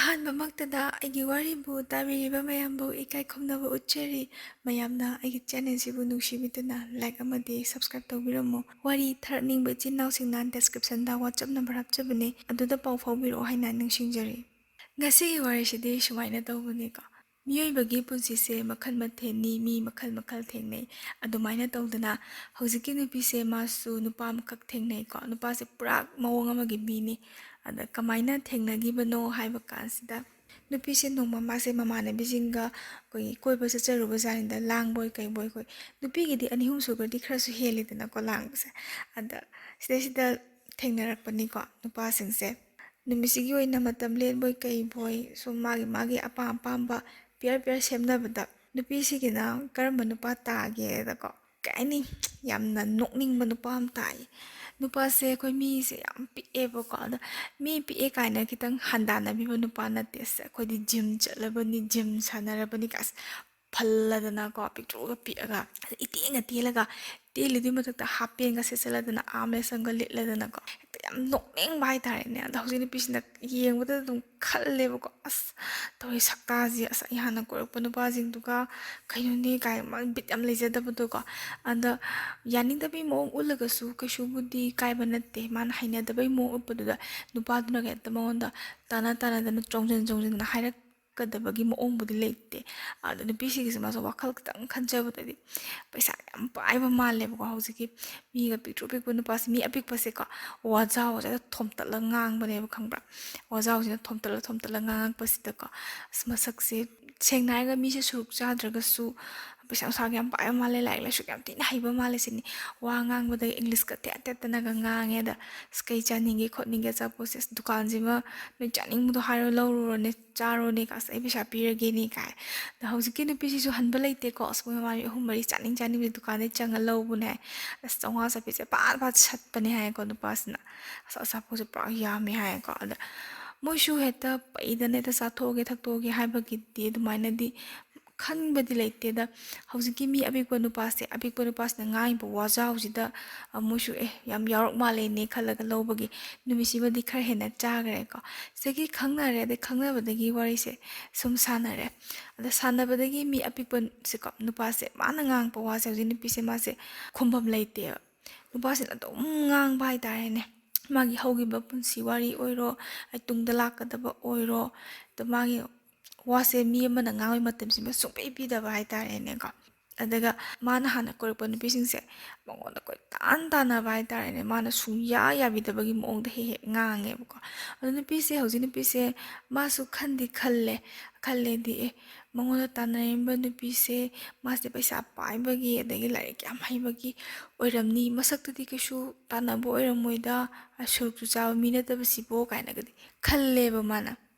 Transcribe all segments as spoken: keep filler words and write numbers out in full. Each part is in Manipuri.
ꯑꯍꯥꯟꯕꯃꯛꯇꯗ ꯑꯩꯒꯤ ꯋꯥꯔꯤꯕꯨ ꯇꯥꯕꯤꯔꯤꯕ ꯃꯌꯥꯝꯕꯨ ꯏꯀꯥꯏ ꯈꯨꯝꯅꯕ ꯎꯠꯆꯔꯤ꯫ ꯃꯌꯥꯝꯅ ꯑꯩꯒꯤ ꯆꯦꯅꯦꯜꯁꯤꯕꯨ ꯅꯨꯡꯁꯤꯕꯤꯗꯨꯅ ꯂꯥꯏꯛ ꯑꯃꯗꯤ ꯁꯕꯁꯀ꯭ꯔꯥꯏꯕ ꯇꯧꯕꯤꯔꯝꯃꯨ꯫ ꯋꯥꯔꯤ ꯊꯥꯔꯛꯅꯤꯡꯕ ꯏꯆꯤꯟ ꯏꯅꯥꯎꯁꯤꯡꯅ ꯗꯤꯁꯀ꯭ꯔꯤꯞꯁꯟꯗ ꯋꯥꯆꯞ ꯅꯝꯕꯔ ꯍꯥꯞꯆꯕꯅꯤ, ꯑꯗꯨꯗ ꯄꯥꯎ ꯐꯥꯎꯕꯤꯔꯛꯑꯣ ꯍꯥꯏꯅ ꯅꯤꯡꯁꯤꯡꯖꯔꯤ꯫ ꯉꯁꯤꯒꯤ ꯋꯥꯔꯤꯁꯤꯗꯤ ꯁꯨꯃꯥꯏꯅ ꯇꯧꯕꯅꯤꯀꯣ꯫ ꯃꯤꯑꯣꯏꯕꯒꯤ ꯄꯨꯟꯁꯤꯁꯦ ꯃꯈꯜ ꯃꯊꯦꯜꯅꯤ, ꯃꯤ ꯃꯈꯜ ꯃꯈꯜ ꯊꯦꯡꯅꯩ꯫ ꯑꯗꯨꯃꯥꯏꯅ ꯇꯧꯗꯅ ꯍꯧꯖꯤꯛꯀꯤ ꯅꯨꯄꯤꯁꯦ ꯃꯥꯁꯨ ꯅꯨꯄꯥ ꯑꯃꯈꯛ ꯊꯦꯡꯅꯩꯀꯣ꯫ ꯅꯨꯄꯥꯁꯦ ꯄꯨꯔꯥ ꯃꯑꯣꯡ ꯑꯃꯒꯤ ꯃꯤꯅꯤ꯫ ꯑꯗ ꯀꯃꯥꯏꯅ ꯊꯦꯡꯅꯈꯤꯕꯅꯣ ꯍꯥꯏꯕ ꯀꯥꯟꯁꯤꯗ, ꯅꯨꯄꯤꯁꯦ ꯅꯣꯡꯃ ꯃꯥꯁꯦ ꯃꯃꯥꯟꯅꯕꯤꯁꯤꯡꯒ ꯑꯩꯈꯣꯏꯒꯤ ꯀꯣꯏꯕ ꯆꯠꯆꯔꯨꯕ ꯖꯥꯠꯅꯤꯗ, ꯂꯥꯡꯕꯣꯏ ꯀꯩꯕꯣꯏ꯫ ꯑꯩꯈꯣꯏ ꯅꯨꯄꯤꯒꯤꯗꯤ ꯑꯅꯤ ꯑꯍꯨꯝ ꯁꯨꯈ꯭ꯔꯗꯤ ꯈꯔꯁꯨ ꯍꯦꯜꯂꯤꯗꯅꯀꯣ ꯂꯥꯡꯕꯁꯦ꯫ ꯑꯗ ꯁꯤꯗꯩꯁꯤꯗ ꯊꯦꯡꯅꯔꯛꯄꯅꯤꯀꯣ ꯅꯨꯄꯥꯁꯤꯡꯁꯦ꯫ ꯅꯨꯃꯤꯠꯁꯤꯒꯤ ꯑꯣꯏꯅ ꯃꯇꯝ ꯂꯦꯟꯕꯣꯏ ꯀꯩꯕꯣꯏ ꯁꯨꯝ ꯃꯥꯒꯤ ꯃꯥꯒꯤ ꯑꯄꯥꯝ ꯑꯄꯥꯝꯕ ꯄꯤꯌꯔ ꯄꯤꯌꯔ ꯁꯦꯝꯅꯕꯗ, ꯅꯨꯄꯤꯁꯤꯒꯤꯅ ꯀꯔꯝꯕ ꯅꯨꯄꯥ ꯇꯥꯒꯦꯗꯀꯣ, ꯀꯩ ꯍꯥꯏꯅꯤ, ꯌꯥꯝꯅ ꯅꯣꯛꯅꯤꯡꯕ ꯅꯨꯄꯥ ꯑꯃ ꯇꯥꯏ꯫ ꯅꯨꯄꯥꯁꯦ ꯑꯩꯈꯣꯏ ꯃꯤꯁꯦ ꯌꯥꯝ ꯄꯤꯛꯑꯦꯕꯀꯣ꯫ ꯑꯗ ꯃꯤ ꯄꯤꯛꯑꯦ ꯀꯥꯏꯅ ꯈꯤꯇꯪ ꯍꯟꯗꯥꯅꯕꯤꯕ ꯅꯨꯄꯥ ꯅꯠꯇꯦ꯫ ꯑꯁ, ꯑꯩꯈꯣꯏꯗꯤ ꯖꯤꯝ ꯆꯠꯂꯕꯅꯤ, ꯖꯤꯝ ꯁꯥꯟꯅꯔꯕꯅꯤ ꯀꯥꯏꯁ ꯐꯜꯂꯗꯅꯀꯣ, ꯄꯤꯛꯇ꯭ꯔꯨꯒ ꯄꯤꯛꯑꯒ, ꯏꯇꯦꯟꯒ ꯇꯦꯜꯂꯒ, ꯇꯦꯜꯂꯤꯗꯨꯒꯤ ꯃꯊꯛꯇ ꯍꯥꯞ ꯄꯦꯟꯒ ꯁꯦꯠꯆꯜꯂꯗꯅ, ꯑꯥꯔꯝ ꯔꯦꯁ ꯑꯃꯒ ꯂꯤꯠꯂꯗꯅꯀꯣ, ꯍꯦꯛꯇ ꯌꯥꯝ ꯅꯣꯛꯅꯤꯡꯕ ꯍꯥꯏꯇꯥꯔꯦꯅꯦ꯫ ꯑꯗꯣ ꯍꯧꯖꯤꯛ ꯅꯨꯄꯤꯁꯤꯅ ꯌꯦꯡꯕꯗ ꯑꯗꯨꯝ ꯈꯜꯂꯦꯕꯀꯣ, "ꯑꯁ, ꯇꯧꯔꯤ ꯁꯛꯇꯥꯁꯤ, ꯑꯁ, ꯑꯩ ꯍꯥꯟꯅ ꯀꯣꯏꯔꯛꯄ ꯅꯨꯄꯥꯁꯤꯡꯗꯨꯒ ꯀꯩꯅꯣꯅꯦ" ꯀꯥꯏ, ꯃꯥ ꯕꯤꯠ ꯌꯥꯝ ꯂꯩꯖꯗꯕꯗꯣꯀꯣ꯫ ꯑꯗ ꯌꯥꯅꯤꯡꯗꯕꯒꯤ ꯃꯑꯣꯡ ꯎꯠꯂꯒꯁꯨ ꯀꯩꯁꯨꯕꯨꯗꯤ ꯀꯥꯏꯕ ꯅꯠꯇꯦ꯫ ꯃꯥꯅ ꯍꯩꯅꯗꯕꯒꯤ ꯃꯑꯣꯡ ꯎꯠꯄꯗꯨꯗ ꯅꯨꯄꯥꯗꯨꯅꯒ ꯍꯦꯛꯇ ꯃꯉꯣꯟꯗ ꯇꯥꯅ ꯇꯥꯅꯗꯅ, ꯆꯣꯡꯁꯤꯟ ꯆꯣꯡꯁꯤꯟꯗꯅ ꯍꯥꯏꯔꯛꯀꯗꯕꯒꯤ ꯃꯑꯣꯡꯕꯨꯗꯤ ꯂꯩꯇꯦ꯫ ꯑꯗ ꯅꯨꯄꯤꯁꯤꯒꯤꯁꯦ ꯃꯥꯁꯨ ꯋꯥꯈꯜ ꯈꯤꯇꯪ ꯈꯟꯖꯕꯗꯗꯤ ꯄꯩꯁꯥ ꯌꯥꯝ ꯄꯥꯏꯕ ꯃꯥꯜꯂꯦꯕꯀꯣ꯫ ꯍꯧꯖꯤꯛꯀꯤ ꯃꯤꯒ ꯄꯤꯛꯇ꯭ꯔꯨ ꯄꯤꯛꯄ ꯅꯨꯄꯥꯁꯦ, ꯃꯤ ꯑꯄꯤꯛꯄꯁꯦꯀꯣ, ꯋꯥꯖꯥꯎꯁꯦ ꯍꯦꯛꯇ ꯊꯣꯝꯇꯠꯂꯒ ꯉꯥꯡꯕꯅꯦꯕ, ꯈꯪꯕ꯭ꯔꯥ? ꯋꯥꯖꯥꯎꯁꯤꯅ ꯊꯣꯝꯇꯠꯂ ꯊꯣꯝꯇꯠꯂ ꯉꯥꯡꯉꯛꯄꯁꯤꯗꯀꯣ, ꯑꯁ, ꯃꯁꯛꯁꯦ ꯁꯦꯡꯅ ꯍꯥꯏꯔꯒ ꯃꯤꯁꯦ ꯁꯨꯔꯨꯛ ꯆꯥꯗ꯭ꯔꯒꯁꯨ, ꯄꯩꯁꯥ ꯅꯨꯡꯁꯥꯒ ꯌꯥꯝ ꯄꯥꯏꯕ ꯃꯥꯜꯂꯦ, ꯂꯥꯏꯔꯤꯛ ꯂꯥꯏꯁꯨꯒ ꯌꯥꯝ ꯊꯤꯅ ꯍꯩꯕ ꯃꯥꯜꯂꯦ ꯁꯤꯅꯤ꯫ ꯋꯥ ꯉꯥꯡꯕꯗ ꯏꯪꯂꯤꯁꯀ ꯊꯦꯠ ꯊꯦꯠꯇꯅꯒ ꯉꯥꯡꯉꯦ꯫ ꯑꯗ, "ꯑꯁ, ꯀꯩ ꯆꯥꯅꯤꯡꯒꯦ ꯈꯣꯠꯅꯤꯡꯒꯦ ꯑꯆꯥꯄꯣꯠꯁꯦ?" "ꯑꯁ, ꯗꯨꯀꯥꯟꯁꯤꯃ ꯅꯣꯏ ꯆꯥꯅꯤꯡꯕꯗꯣ ꯍꯥꯏꯔꯣ, ꯂꯧꯔꯨꯔꯣꯅꯦ, ꯆꯥꯔꯣꯅꯦ, ꯑꯁ, ꯑꯩ ꯄꯩꯁꯥ ꯄꯤꯔꯒꯦꯅꯦ" ꯀꯥꯏ꯫ ꯑꯗ ꯍꯧꯖꯤꯛꯀꯤ ꯅꯨꯄꯤꯁꯤꯁꯨ ꯍꯟꯕ ꯂꯩꯇꯦꯀꯣ꯫ ꯑꯁ, ꯃꯣꯏ ꯃꯃꯥꯟꯅꯕꯤ ꯑꯍꯨꯝ ꯃꯔꯤ ꯆꯥꯅꯤꯡ ꯆꯥꯅꯤꯡꯕꯁꯦ ꯗꯨꯀꯥꯟꯗꯩ ꯆꯪꯉ ꯂꯧꯕꯅꯦ ꯍꯥꯏ꯫ ꯑꯁ, ꯆꯥꯝꯃꯉꯥ ꯆꯥꯄꯤꯁꯦ ꯄꯥꯠ ꯄꯥꯠ ꯁꯠꯄꯅꯦ ꯍꯥꯏꯌꯦꯀꯣ ꯅꯨꯄꯥꯁꯤꯅ꯫ ꯑꯁ, ꯑꯆꯥꯄꯣꯠꯁꯦ ꯄꯨꯔꯥ ꯌꯥꯝꯃꯦ ꯍꯥꯏꯌꯦꯀꯣ꯫ ꯑꯗ ꯃꯣꯏꯁꯨ ꯍꯦꯛꯇ ꯄꯩꯗꯅ ꯍꯦꯛꯇ ꯆꯥꯊꯣꯛꯑꯒꯦ ꯊꯛꯇꯣꯛꯑꯒꯦ ꯍꯥꯏꯕꯒꯤꯗꯤ ꯑꯗꯨꯃꯥꯏꯅꯗꯤ ꯈꯟꯕꯗꯤ ꯂꯩꯇꯦꯗ꯫ ꯍꯧꯖꯤꯛꯀꯤ ꯃꯤ ꯑꯄꯤꯛꯄ ꯅꯨꯄꯥꯁꯦ, ꯑꯄꯤꯛꯄ ꯅꯨꯄꯥꯁꯤꯅ ꯉꯥꯡꯉꯤꯕ ꯋꯥꯖꯥꯎꯁꯤꯗ, ꯑ, ꯃꯣꯏꯁꯨ, "ꯑꯦ, ꯌꯥꯝ ꯌꯥꯎꯔꯛ ꯃꯥꯜꯂꯦꯅꯦ" ꯈꯜꯂꯒ ꯂꯧꯕꯒꯤ ꯅꯨꯃꯤꯠꯁꯤꯃꯗꯤ ꯈꯔ ꯍꯦꯟꯅ ꯆꯥꯈ꯭ꯔꯦꯀꯣ꯫ ꯁꯤꯗꯒꯤ ꯈꯪꯅꯔꯦ, ꯑꯗꯩ ꯈꯪꯅꯕꯗꯒꯤ ꯋꯥꯔꯤꯁꯦ ꯁꯨꯝ ꯁꯥꯟꯅꯔꯦ꯫ ꯑꯗ ꯁꯥꯟꯅꯕꯗꯒꯤ ꯃꯤ ꯑꯄꯤꯛꯄꯁꯦꯀꯣ, ꯅꯨꯄꯥꯁꯦ, ꯃꯥꯅ ꯉꯥꯡꯉꯛꯄ ꯋꯥꯁꯦ ꯍꯧꯖꯤꯛ ꯅꯨꯄꯤꯁꯦ, ꯃꯥꯁꯦ ꯈꯨꯝꯐꯝ ꯂꯩꯇꯦꯕ꯫ ꯅꯨꯄꯥꯁꯤꯅ ꯑꯗꯨꯝ ꯉꯥꯡꯕ ꯍꯥꯏꯇꯥꯔꯦꯅꯦ꯫ ꯃꯥꯒꯤ ꯍꯧꯈꯤꯕ ꯄꯨꯟꯁꯤ ꯋꯥꯔꯤ ꯑꯣꯏꯔꯣ, ꯑꯩ ꯇꯨꯡꯗ ꯂꯥꯛꯀꯗꯕ ꯑꯣꯏꯔꯣ, ꯑꯗꯣ ꯃꯥꯒꯤ ꯋꯥꯁꯦ ꯃꯤ ꯑꯃꯅ ꯉꯥꯡꯕ ꯃꯇꯝꯁꯤꯃ ꯁꯨꯡꯄꯤ ꯄꯤꯗꯕ ꯍꯥꯏꯇꯥꯔꯦꯅꯦꯀꯣ꯫ ꯑꯗꯨꯒ ꯃꯥꯅ ꯍꯥꯟꯅ ꯀꯣꯏꯔꯛꯄ ꯅꯨꯄꯤꯁꯤꯡꯁꯦ ꯃꯉꯣꯟꯗ ꯀꯣꯏꯇꯥꯟ ꯇꯥꯟꯅꯕ ꯍꯥꯏꯇꯥꯔꯦꯅꯦ꯫ ꯃꯥꯅ ꯁꯨꯡꯌꯥ ꯌꯥꯕꯤꯗꯕꯒꯤ ꯃꯑꯣꯡꯗ ꯍꯦꯛ ꯍꯦꯛ ꯉꯥꯡꯉꯦꯕꯀꯣ꯫ ꯑꯗꯣ ꯅꯨꯄꯤꯁꯦ, ꯍꯧꯖꯤꯛ ꯅꯨꯄꯤꯁꯦ, ꯃꯥꯁꯨ ꯈꯟꯗꯤ ꯈꯜꯂꯦ꯫ ꯈꯜꯂꯦꯗꯤ, "ꯑꯦ, ꯃꯉꯣꯟꯗ ꯇꯥꯟꯅꯔꯤꯕ ꯅꯨꯄꯤꯁꯦ, ꯃꯥꯁꯦ ꯄꯩꯁꯥ ꯄꯥꯏꯕꯒꯤ, ꯑꯗꯒꯤ ꯂꯥꯏꯔꯤꯛ ꯌꯥꯝ ꯍꯩꯕꯒꯤ ꯑꯣꯏꯔꯝꯅꯤ꯫ ꯃꯁꯛꯇꯨꯗꯤ ꯀꯩꯁꯨ ꯇꯥꯟꯅꯕ ꯑꯣꯏꯔꯝꯃꯣꯏꯗ, ꯁꯨꯔꯨꯛꯁꯨ ꯆꯥꯕ ꯃꯤ ꯅꯠꯇꯕꯁꯤꯕꯣ" ꯀꯥꯏꯅꯒꯗꯤ ꯈꯜꯂꯦꯕ ꯃꯥꯅ꯫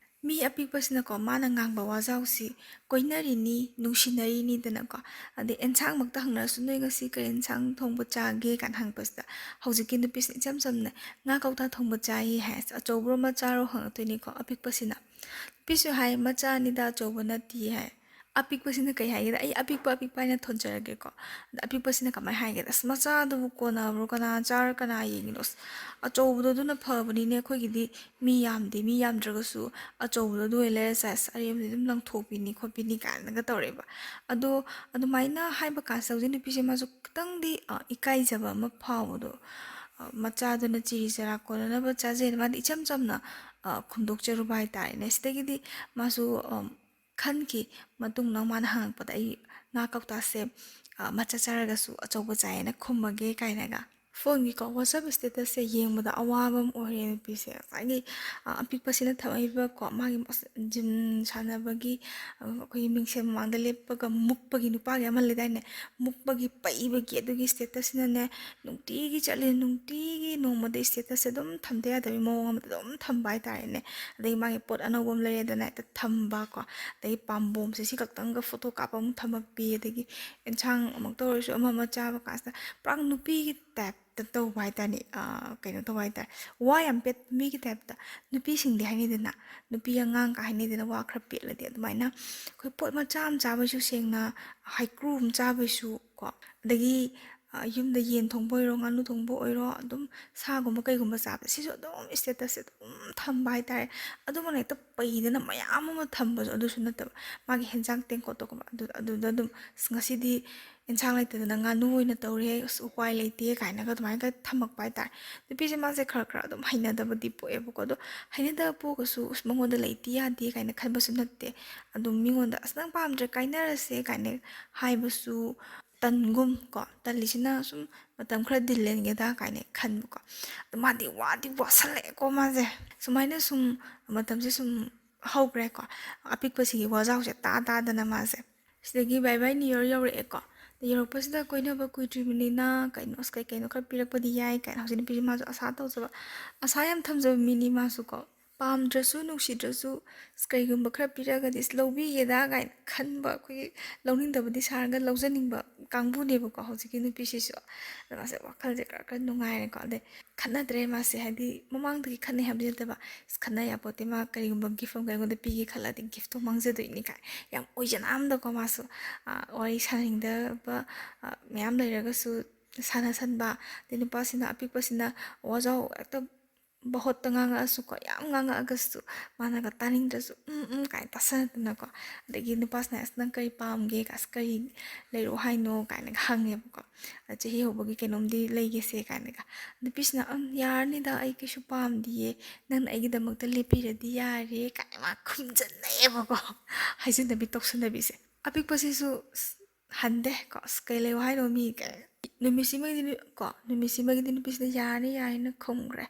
ꯃꯤ ꯑꯄꯤꯛꯄꯁꯤꯅꯀꯣ, ꯃꯥꯅ ꯉꯥꯡꯕ ꯋꯥꯖꯥꯎꯁꯤ, "ꯀꯣꯏꯅꯔꯤꯅꯤ, ꯅꯨꯡꯁꯤꯅꯔꯤꯅꯤꯗꯅꯀꯣ", ꯑꯗꯩ ꯑꯦꯟꯁꯥꯡꯃꯛꯇ ꯍꯪꯅꯔꯁꯨ, "ꯅꯣꯏ ꯉꯁꯤ ꯀꯔꯤ ꯑꯦꯟꯁꯥꯡ ꯊꯣꯡꯕ ꯆꯥꯒꯦ?" ꯀꯥꯏꯅ ꯍꯪꯉꯛꯄꯁꯤꯗ, ꯍꯧꯖꯤꯛꯀꯤ ꯅꯨꯄꯤꯁꯤꯅ ꯏꯆꯝ ꯆꯝꯅ, "ꯉꯥ ꯀꯧꯇꯥ ꯊꯣꯡꯕ ꯆꯥꯏꯌꯦ" ꯍꯥꯏ꯫ "ꯑꯆꯧꯕꯔꯣ ꯃꯆꯥꯔꯣ?" ꯍꯪꯉꯛꯇꯣꯏꯅꯤꯀꯣ ꯑꯄꯤꯛꯄꯁꯤꯅ꯫ ꯅꯨꯄꯤꯁꯨ ꯍꯥꯏ, "ꯃꯆꯥꯅꯤꯗ, ꯑꯆꯧꯕ ꯅꯠꯇꯦ" ꯍꯥꯏ꯫ ꯑꯄꯤꯛꯄꯁꯤꯅ ꯀꯩ ꯍꯥꯏꯒꯦꯗ, ꯑꯩ ꯑꯄꯤꯛꯄ ꯑꯄꯤꯛꯄ ꯍꯥꯏꯅ ꯊꯣꯟꯖꯔꯒꯦꯀꯣ꯫ ꯑꯗ ꯑꯄꯤꯛꯄꯁꯤꯅ ꯀꯃꯥꯏꯅ ꯍꯥꯏꯒꯦꯗ, "ꯑꯁ, ꯃꯆꯥꯗꯨꯕꯨ ꯀꯣꯟꯅꯕ꯭ꯔꯣ? ꯀꯅꯥ ꯆꯥꯔ ꯀꯅꯥ ꯌꯦꯡꯉꯤꯅꯣ? ꯑꯁ, ꯑꯆꯧꯕꯗꯣ ꯑꯗꯨꯅ ꯐꯕꯅꯤꯅꯦ, ꯑꯩꯈꯣꯏꯒꯤꯗꯤ ꯃꯤ ꯌꯥꯝꯗꯦ, ꯃꯤ ꯌꯥꯝꯗ꯭ꯔꯒꯁꯨ ꯑꯆꯧꯕꯗꯣ ꯑꯗꯨ ꯑꯣꯏꯅ ꯂꯩꯔ ꯆꯥꯏ, ꯑꯁ, ꯑꯔꯦꯝꯕꯗꯤ ꯑꯗꯨꯝ ꯂꯪꯊꯣꯛꯄꯤꯅꯤ ꯈꯣꯠꯄꯤꯅꯤ" ꯀꯥꯏꯅꯒ ꯇꯧꯔꯛꯑꯦꯕ꯫ ꯑꯗꯣ ꯑꯗꯨꯃꯥꯏꯅ ꯍꯥꯏꯕ ꯀꯥꯟꯁꯤꯗ ꯍꯧꯖꯤꯛ ꯅꯨꯄꯤꯁꯦ ꯃꯥꯁꯨ ꯈꯤꯇꯪꯗꯤ, ꯑ, ꯏꯀꯥꯏꯖꯕ ꯑꯃ ꯐꯥꯎꯕꯗꯣ, ꯑ, ꯃꯆꯥꯗꯨꯅ ꯆꯤꯔꯤ ꯆꯔꯥ ꯀꯣꯟꯅꯅꯕ ꯆꯥꯖꯩꯅ ꯃꯥꯗꯤ ꯏꯆꯝ ꯆꯝꯅ, ꯑ, ꯈꯨꯝꯗꯣꯛꯆꯔꯨꯕ ꯍꯥꯏꯇꯥꯔꯦꯅꯦ꯫ ꯁꯤꯗꯒꯤꯗꯤ ꯃꯥꯁꯨ, ꯑ, ꯈꯟꯈꯤ, ꯃꯇꯨꯡꯗ ꯃꯥꯅ ꯍꯪꯉꯛꯄꯗ, "ꯑꯩ ꯉꯥ ꯀꯧꯇꯥꯁꯦ, ꯑ, ꯃꯆꯥ ꯆꯥꯔꯒꯁꯨ ꯑꯆꯧꯕ ꯆꯥꯏꯌꯦꯅ ꯈꯨꯝꯃꯒꯦ" ꯀꯥꯏꯅꯒ꯫ ꯐꯣꯟꯒꯤꯀꯣ WhatsApp statusꯁꯦ ꯌꯦꯡꯕꯗ ꯑꯋꯥꯕ ꯑꯃ ꯑꯣꯏꯔꯦ ꯅꯨꯄꯤꯁꯦ꯫ ꯉꯁꯥꯏꯒꯤ, ꯑ, ꯑꯄꯤꯛꯄꯁꯤꯅ ꯊꯝꯃꯛꯏꯕꯀꯣ, ꯃꯥꯒꯤ ꯃꯁ-, gym ꯁꯥꯟꯅꯕꯒꯤ, ꯑ, ꯑꯩꯈꯣꯏꯒꯤ ꯃꯤꯡꯁꯦꯜ ꯃꯃꯥꯡꯗ ꯂꯦꯞꯄꯒ ꯃꯨꯛꯄꯒꯤ ꯅꯨꯄꯥꯒꯤ ꯑꯃ ꯂꯩꯗꯥꯏꯅꯦ, ꯃꯨꯛꯄꯒꯤ ꯄꯩꯕꯒꯤ ꯑꯗꯨꯒꯤ statusꯁꯤꯅꯅꯦ, ꯅꯨꯡꯇꯤꯒꯤ ꯆꯠꯂꯦ, ꯅꯨꯡꯇꯤꯒꯤ ꯅꯣꯡꯃꯗ statusꯁꯦ ꯑꯗꯨꯝ ꯊꯝꯗ ꯌꯥꯗꯕꯒꯤ ꯃꯑꯣꯡ ꯑꯃꯗ ꯑꯗꯨꯝ ꯊꯝꯕ ꯍꯥꯏꯇꯥꯔꯦꯅꯦ꯫ ꯑꯗꯒꯤ ꯃꯥꯒꯤ ꯄꯣꯠ ꯑꯅꯧꯕ ꯑꯃ ꯂꯩꯔꯦꯗꯅ ꯍꯦꯛꯇ ꯊꯝꯕꯀꯣ, ꯑꯗꯒꯤ ꯄꯥꯝꯕꯣꯝꯁꯦ ꯁꯤ ꯈꯛꯇꯪꯒ photo ꯀꯥꯞꯄ ꯑꯃꯨꯛ ꯊꯝꯃꯛꯄꯤ, ꯑꯗꯒꯤ ꯑꯦꯟꯁꯥꯡ ꯑꯃꯛꯇ ꯑꯣꯏꯔꯁꯨ ꯑꯃ ꯑꯃ ꯆꯥꯕ ꯀꯥꯟꯁꯤꯗ ꯄꯨꯔꯥ ꯅꯨꯄꯤꯒꯤ typeꯇ ꯇꯧꯕ ꯍꯥꯏ ꯇꯥꯔꯦ, ꯀꯩꯅꯣ ꯇꯧꯕ ꯍꯥꯏ ꯇꯥꯔꯦ, ꯋꯥ ꯌꯥꯝ ꯄꯦꯠꯄ ꯃꯤꯒꯤ ꯇꯥꯏꯞꯇ꯫ ꯅꯨꯄꯤꯁꯤꯡꯗꯤ ꯍꯥꯏꯅꯩꯗꯅ, ꯅꯨꯄꯤ ꯑꯉꯥꯡꯒ ꯍꯥꯏꯅꯩꯗꯅ, ꯋꯥ ꯈꯔ ꯄꯦꯠꯂꯗꯤ꯫ ꯑꯗꯨꯃꯥꯏꯅ ꯑꯩꯈꯣꯏ ꯄꯣꯠ ꯃꯆꯥ ꯑꯃ ꯆꯥꯕꯁꯨ, ꯁꯦꯡꯅ ꯍꯩꯀ꯭ꯔꯨ ꯑꯃ ꯆꯥꯕꯁꯨ ꯀꯣ, ꯑꯗꯒꯤ ꯌꯨꯝꯗ ꯌꯦꯟ ꯊꯣꯡꯕ ꯑꯣꯏꯔꯣ, ꯉꯥꯅꯨ ꯊꯣꯡꯕ ꯑꯣꯏꯔꯣ, ꯑꯗꯨꯝ ꯁꯥꯒꯨꯝꯕ ꯀꯩꯒꯨꯝꯕ ꯆꯥꯕꯗ ꯁꯤꯁꯨ ꯑꯗꯨꯝ statusꯁꯦ ꯑꯗꯨꯝ ꯊꯝꯕ ꯍꯥꯏꯇꯥꯔꯦ꯫ ꯑꯗꯨꯃꯛꯅ ꯍꯦꯛꯇ ꯄꯩꯗꯅ ꯃꯌꯥꯝ ꯑꯃ ꯊꯝꯕꯁꯨ ꯑꯗꯨꯁꯨ ꯅꯠꯇꯕ, ꯃꯥꯒꯤ ꯍꯦꯟꯖꯥꯡ ꯇꯦꯡꯀꯣꯠꯇꯣꯒꯨꯝꯕ ꯑꯗꯨ, ꯑꯗꯨꯗ ꯑꯗꯨꯝ "ꯑꯁ, ꯉꯁꯤꯗꯤ ꯑꯦꯟꯁꯥꯡ ꯂꯩꯇꯗꯅ ꯉꯥꯅꯨ ꯑꯣꯏꯅ ꯇꯧꯔꯦ, ꯑꯁ, ꯎꯄꯥꯏ ꯂꯩꯇꯦ" ꯀꯥꯏꯅꯒ ꯑꯗꯨꯃꯥꯏꯅꯒ ꯊꯝꯃꯛꯄ ꯍꯥꯏꯇꯥꯔꯦ꯫ ꯅꯨꯄꯤꯁꯦ ꯃꯥꯁꯦ ꯈꯔ ꯈꯔ ꯑꯗꯨꯝ ꯍꯩꯅꯗꯕꯗꯤ ꯄꯣꯛꯑꯦꯕꯀꯣ꯫ ꯑꯗꯣ ꯍꯩꯅꯗꯕ ꯄꯣꯛꯑꯒꯁꯨ, "ꯑꯁ, ꯃꯉꯣꯟꯗ ꯂꯩꯇꯦ ꯌꯥꯗꯦ" ꯀꯥꯏꯅ ꯈꯟꯕꯁꯨ ꯅꯠꯇꯦ꯫ ꯑꯗꯨꯝ ꯃꯤꯉꯣꯟꯗ "ꯑꯁ, ꯅꯪ ꯄꯥꯝꯗ꯭ꯔꯦ, ꯀꯥꯏꯅꯔꯁꯦ" ꯀꯥꯏꯅ ꯍꯥꯏꯕꯁꯨ ꯇꯟꯒꯨꯝ ꯀꯣ, ꯇꯜꯂꯤꯁꯤꯅ ꯁꯨꯝ ꯃꯇꯝ ꯈꯔ ꯗꯤꯜ ꯂꯦꯟꯒꯦꯗ ꯀꯥꯏꯅ ꯈꯟꯕꯀꯣ꯫ ꯑꯗꯣ ꯃꯥꯗꯤ ꯋꯥꯗꯤ ꯋꯥꯁꯜꯂꯛꯑꯦꯀꯣ ꯃꯥꯁꯦ꯫ ꯁꯨꯃꯥꯏꯅ ꯁꯨꯝ ꯃꯇꯝꯁꯦ ꯁꯨꯝ ꯍꯧꯈ꯭ꯔꯦꯀꯣ꯫ ꯑꯄꯤꯛꯄꯁꯤꯒꯤ ꯋꯥꯖꯥꯎꯁꯦ ꯇꯥ ꯇꯥꯗꯅ ꯃꯥꯁꯦ꯫ ꯁꯤꯗꯒꯤ bye bye New Year ꯌꯧꯔꯛꯑꯦꯀꯣ꯫ ꯑꯗ ꯌꯧꯔꯛꯄꯁꯤꯗ ꯀꯣꯏꯅꯕ ꯀꯨꯏꯗ꯭ꯔꯤꯕꯅꯤꯅ ꯀꯩꯅꯣ, ꯑꯁ, ꯀꯩ ꯀꯩꯅꯣ ꯈꯔ ꯄꯤꯔꯛꯄꯗꯤ ꯌꯥꯏ ꯀꯥꯏꯅ ꯍꯧꯖꯤꯛ ꯅꯨꯄꯤꯁꯦ ꯃꯥꯁꯨ ꯑꯁꯥ ꯇꯧꯖꯕ, ꯑꯁꯥ ꯌꯥꯝ ꯊꯝꯖꯕ ꯃꯤꯅꯤ ꯃꯥꯁꯨ ꯀꯣ꯫ ꯄꯥꯝꯗ꯭ꯔꯁꯨ, ꯅꯨꯡꯁꯤꯗ꯭ꯔꯁꯨ, ꯑꯁ, ꯀꯩꯒꯨꯝꯕ ꯈꯔ ꯄꯤꯔꯛꯑꯒꯗꯤ ꯑꯁ, ꯂꯧꯕꯤꯒꯦꯗ ꯀꯥꯏꯅ ꯈꯟꯕ, ꯑꯩꯈꯣꯏꯒꯤ ꯂꯧꯅꯤꯡꯗꯕꯗꯤ ꯁꯥꯔꯒ ꯂꯧꯖꯅꯤꯡꯕ ꯀꯥꯡꯕꯨꯅꯦꯕꯀꯣ ꯍꯧꯖꯤꯛꯀꯤ ꯅꯨꯄꯤꯁꯤꯁꯨ꯫ ꯑꯗ ꯃꯥꯁꯦ ꯋꯥꯈꯜꯁꯦ ꯈꯔ ꯈꯔ ꯅꯨꯡꯉꯥꯏꯔꯦꯀꯣ꯫ ꯑꯗꯩ ꯈꯠꯅꯗ꯭ꯔꯦ ꯃꯥꯁꯦ, ꯍꯥꯏꯗꯤ ꯃꯃꯥꯡꯗꯒꯤ ꯈꯠꯅꯩ ꯍꯥꯏꯕꯗꯤ ꯅꯠꯇꯕ, "ꯑꯁ, ꯈꯠꯅ ꯌꯥꯄꯣꯠꯇꯦ, ꯃꯥ ꯀꯔꯤꯒꯨꯝꯕ gift ꯑꯃ ꯑꯩꯉꯣꯟꯗ ꯄꯤꯒꯦ ꯈꯜꯂꯗꯤ giftꯇꯣ ꯃꯥꯡꯖꯗꯣꯏꯅꯤ" ꯀꯥꯏ ꯌꯥꯝ ꯑꯣꯏꯖꯅꯥꯝꯗꯀꯣ ꯃꯥꯁꯨ, ꯋꯥꯔꯤ ꯁꯥꯟꯅꯅꯤꯡꯗꯕ ꯃꯌꯥꯝ ꯂꯩꯔꯒꯁꯨ ꯁꯥꯟꯅꯁꯟꯕ꯫ ꯑꯗꯩ ꯅꯨꯄꯥꯁꯤꯅ, ꯑꯄꯤꯛꯄꯁꯤꯅ ꯋꯥꯖꯥꯎ ꯍꯦꯛꯇ ꯕꯍꯣꯠꯇ ꯉꯥꯡꯉꯛꯑꯁꯨꯀꯣ, ꯌꯥꯝ ꯉꯥꯡꯉꯛꯑꯒꯁꯨ ꯃꯥꯅꯒ ꯇꯥꯅꯤꯡꯗ꯭ꯔꯁꯨ "ꯎꯝ, ꯎꯝ" ꯀꯥꯏꯅ ꯇꯥꯁꯟꯅꯗꯅꯀꯣ꯫ ꯑꯗꯒꯤ ꯅꯨꯄꯥꯁꯤꯅ "ꯑꯁ, ꯅꯪ ꯀꯔꯤ ꯄꯥꯝꯒꯦ? ꯑꯁ, ꯀꯔꯤ ꯂꯩꯔꯛꯑꯣ ꯍꯥꯏꯅꯣ?" ꯀꯥꯏꯅꯒ ꯍꯪꯉꯦꯕꯀꯣ꯫ "ꯆꯍꯤ ꯍꯧꯕꯒꯤ ꯀꯩꯅꯣꯝꯗꯤ ꯂꯩꯒꯦꯁꯦ" ꯀꯥꯏꯅꯒ꯫ ꯅꯨꯄꯤꯁꯤꯅ "ꯎꯝ, ꯌꯥꯔꯅꯤꯗ, ꯑꯩ ꯀꯩꯁꯨ ꯄꯥꯝꯗꯤꯌꯦ, ꯅꯪꯅ ꯑꯩꯒꯤꯗꯃꯛꯇ ꯂꯦꯞꯄꯤꯔꯗꯤ ꯌꯥꯔꯦ" ꯀꯥꯏꯅ ꯃꯥ ꯈꯨꯝꯖꯟꯅꯩꯌꯦꯕꯀꯣ꯫ ꯍꯥꯏꯖꯟꯅꯕꯤ ꯇꯧꯁꯟꯅꯕꯤꯁꯦ꯫ ꯑꯄꯤꯛꯄꯁꯤꯁꯨ ꯍꯟꯗꯦ ꯀꯣ꯫ "ꯑꯁ, ꯀꯩ ꯂꯩꯌꯣ ꯍꯥꯏꯅꯣ ꯃꯤ?" ꯀꯥꯏ꯫ ꯅꯨꯃꯤꯠꯁꯤꯃꯒꯤꯗꯤ ꯅꯨ-, ꯀꯣ, ꯅꯨꯃꯤꯠꯁꯤꯃꯒꯤꯗꯤ ꯅꯨꯄꯤꯁꯤꯗ "ꯌꯥꯔꯅꯤ, ꯌꯥꯔꯅꯤꯅ" ꯈꯨꯝꯈ꯭ꯔꯦ꯫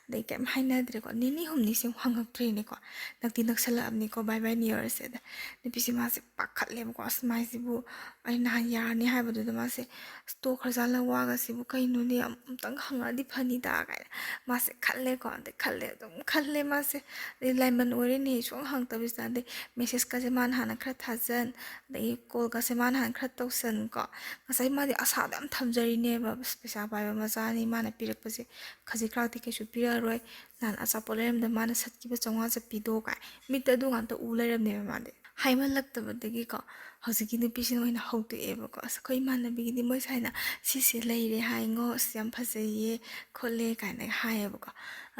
ꯑꯗꯩ ꯀꯩꯝ ꯍꯥꯏꯅꯗ꯭ꯔꯦꯀꯣ꯫ ꯅꯤꯅꯤ ꯍꯨꯝꯅꯤꯁꯦ ꯑꯃꯨꯛ ꯍꯪꯉꯛꯇ꯭ꯔꯦꯅꯦꯀꯣ꯫ ꯅꯛꯇꯤ ꯅꯛꯁꯜꯂꯛꯑꯕꯅꯤꯀꯣ, bye bye New Yearꯁꯦ꯫ ꯑꯗ ꯅꯨꯄꯤꯁꯦ ꯃꯥꯁꯦ ꯄꯥꯈꯠꯂꯦꯕꯀꯣ꯫ "ꯑꯁ, ꯃꯥꯏꯁꯤꯕꯨ ꯑꯩ ꯅꯍꯥꯟ ꯌꯥꯔꯅꯤ ꯍꯥꯏꯕꯗꯨꯗ ꯃꯥꯁꯦ, ꯑꯁ, ꯇꯣꯛꯈ꯭ꯔꯖꯥꯠꯂ ꯋꯥꯒꯁꯤꯕꯨ, ꯀꯩꯅꯣꯅꯦ, ꯑꯃꯨꯛꯇꯪ ꯍꯪꯉꯛꯑꯗꯤ ꯐꯅꯤꯗ" ꯀꯥꯏꯅ ꯃꯥꯁꯦ ꯈꯜꯂꯦꯀꯣ꯫ ꯑꯗꯩ ꯈꯜꯂꯦ, ꯑꯗꯨꯝ ꯈꯜꯂꯦ ꯃꯥꯁꯦ꯫ ꯑꯗꯩ ꯂꯥꯏꯃꯟ ꯑꯣꯏꯔꯦꯅꯦ, ꯁꯨꯡꯍꯪ ꯍꯪꯉꯛꯇꯕꯁꯤꯗ꯫ ꯑꯗꯩ messageꯀꯁꯦ ꯃꯥꯅ ꯍꯥꯟꯅ ꯈꯔ ꯊꯥꯖꯟ, ꯑꯗꯒꯤ callꯒꯁꯦ ꯃꯥꯅ ꯍꯥꯟꯅ ꯈꯔ ꯇꯧꯁꯟ ꯀꯣ꯫ ꯉꯁꯥꯏ ꯃꯥꯗꯤ ꯑꯁꯥꯗ ꯌꯥꯝ ꯊꯝꯖ ꯂꯩꯔꯤꯅꯦꯕ, ꯄꯩꯁꯥ ꯄꯥꯏꯕ ꯃꯆꯥꯅꯤ, ꯃꯥꯅ ꯄꯤꯔꯛꯄꯁꯦ ꯈꯖꯤꯛ ꯈꯔꯥꯛꯇꯤ ꯀꯩꯁꯨ ꯄꯤꯔꯛꯑꯔꯣꯏ, ꯅꯍꯥꯟ ꯑꯆꯥꯄꯣꯠ ꯂꯩꯔꯝꯗ ꯃꯥꯅ ꯁꯠꯈꯤꯕ ꯆꯥꯝꯃꯉꯥ ꯆꯠꯄꯤꯗꯣ ꯀꯥꯏ ꯃꯤꯠꯇ ꯑꯗꯨ ꯉꯥꯛꯇ ꯎ ꯂꯩꯔꯝꯅꯦꯕ ꯃꯥꯗꯤ꯫ ꯍꯥꯏꯃꯜꯂꯛꯇꯕꯗꯒꯤꯀꯣ ꯍꯧꯖꯤꯛꯀꯤ ꯅꯨꯄꯤꯁꯤꯅ ꯑꯣꯏꯅ ꯍꯧꯗꯣꯛꯑꯦꯕꯀꯣ, "ꯑꯁ, ꯑꯩꯈꯣꯏ ꯏꯃꯥꯟꯅꯕꯤꯒꯤꯗꯤ ꯃꯣꯏ ꯁꯥꯏꯅ ꯁꯤꯁꯦ ꯂꯩꯔꯦ ꯍꯥꯏꯉꯣ, ꯑꯁ, ꯌꯥꯝ ꯐꯖꯩꯌꯦ ꯈꯣꯠꯂꯦ" ꯀꯥꯏꯅꯒ ꯍꯥꯏꯌꯦꯕꯀꯣ꯫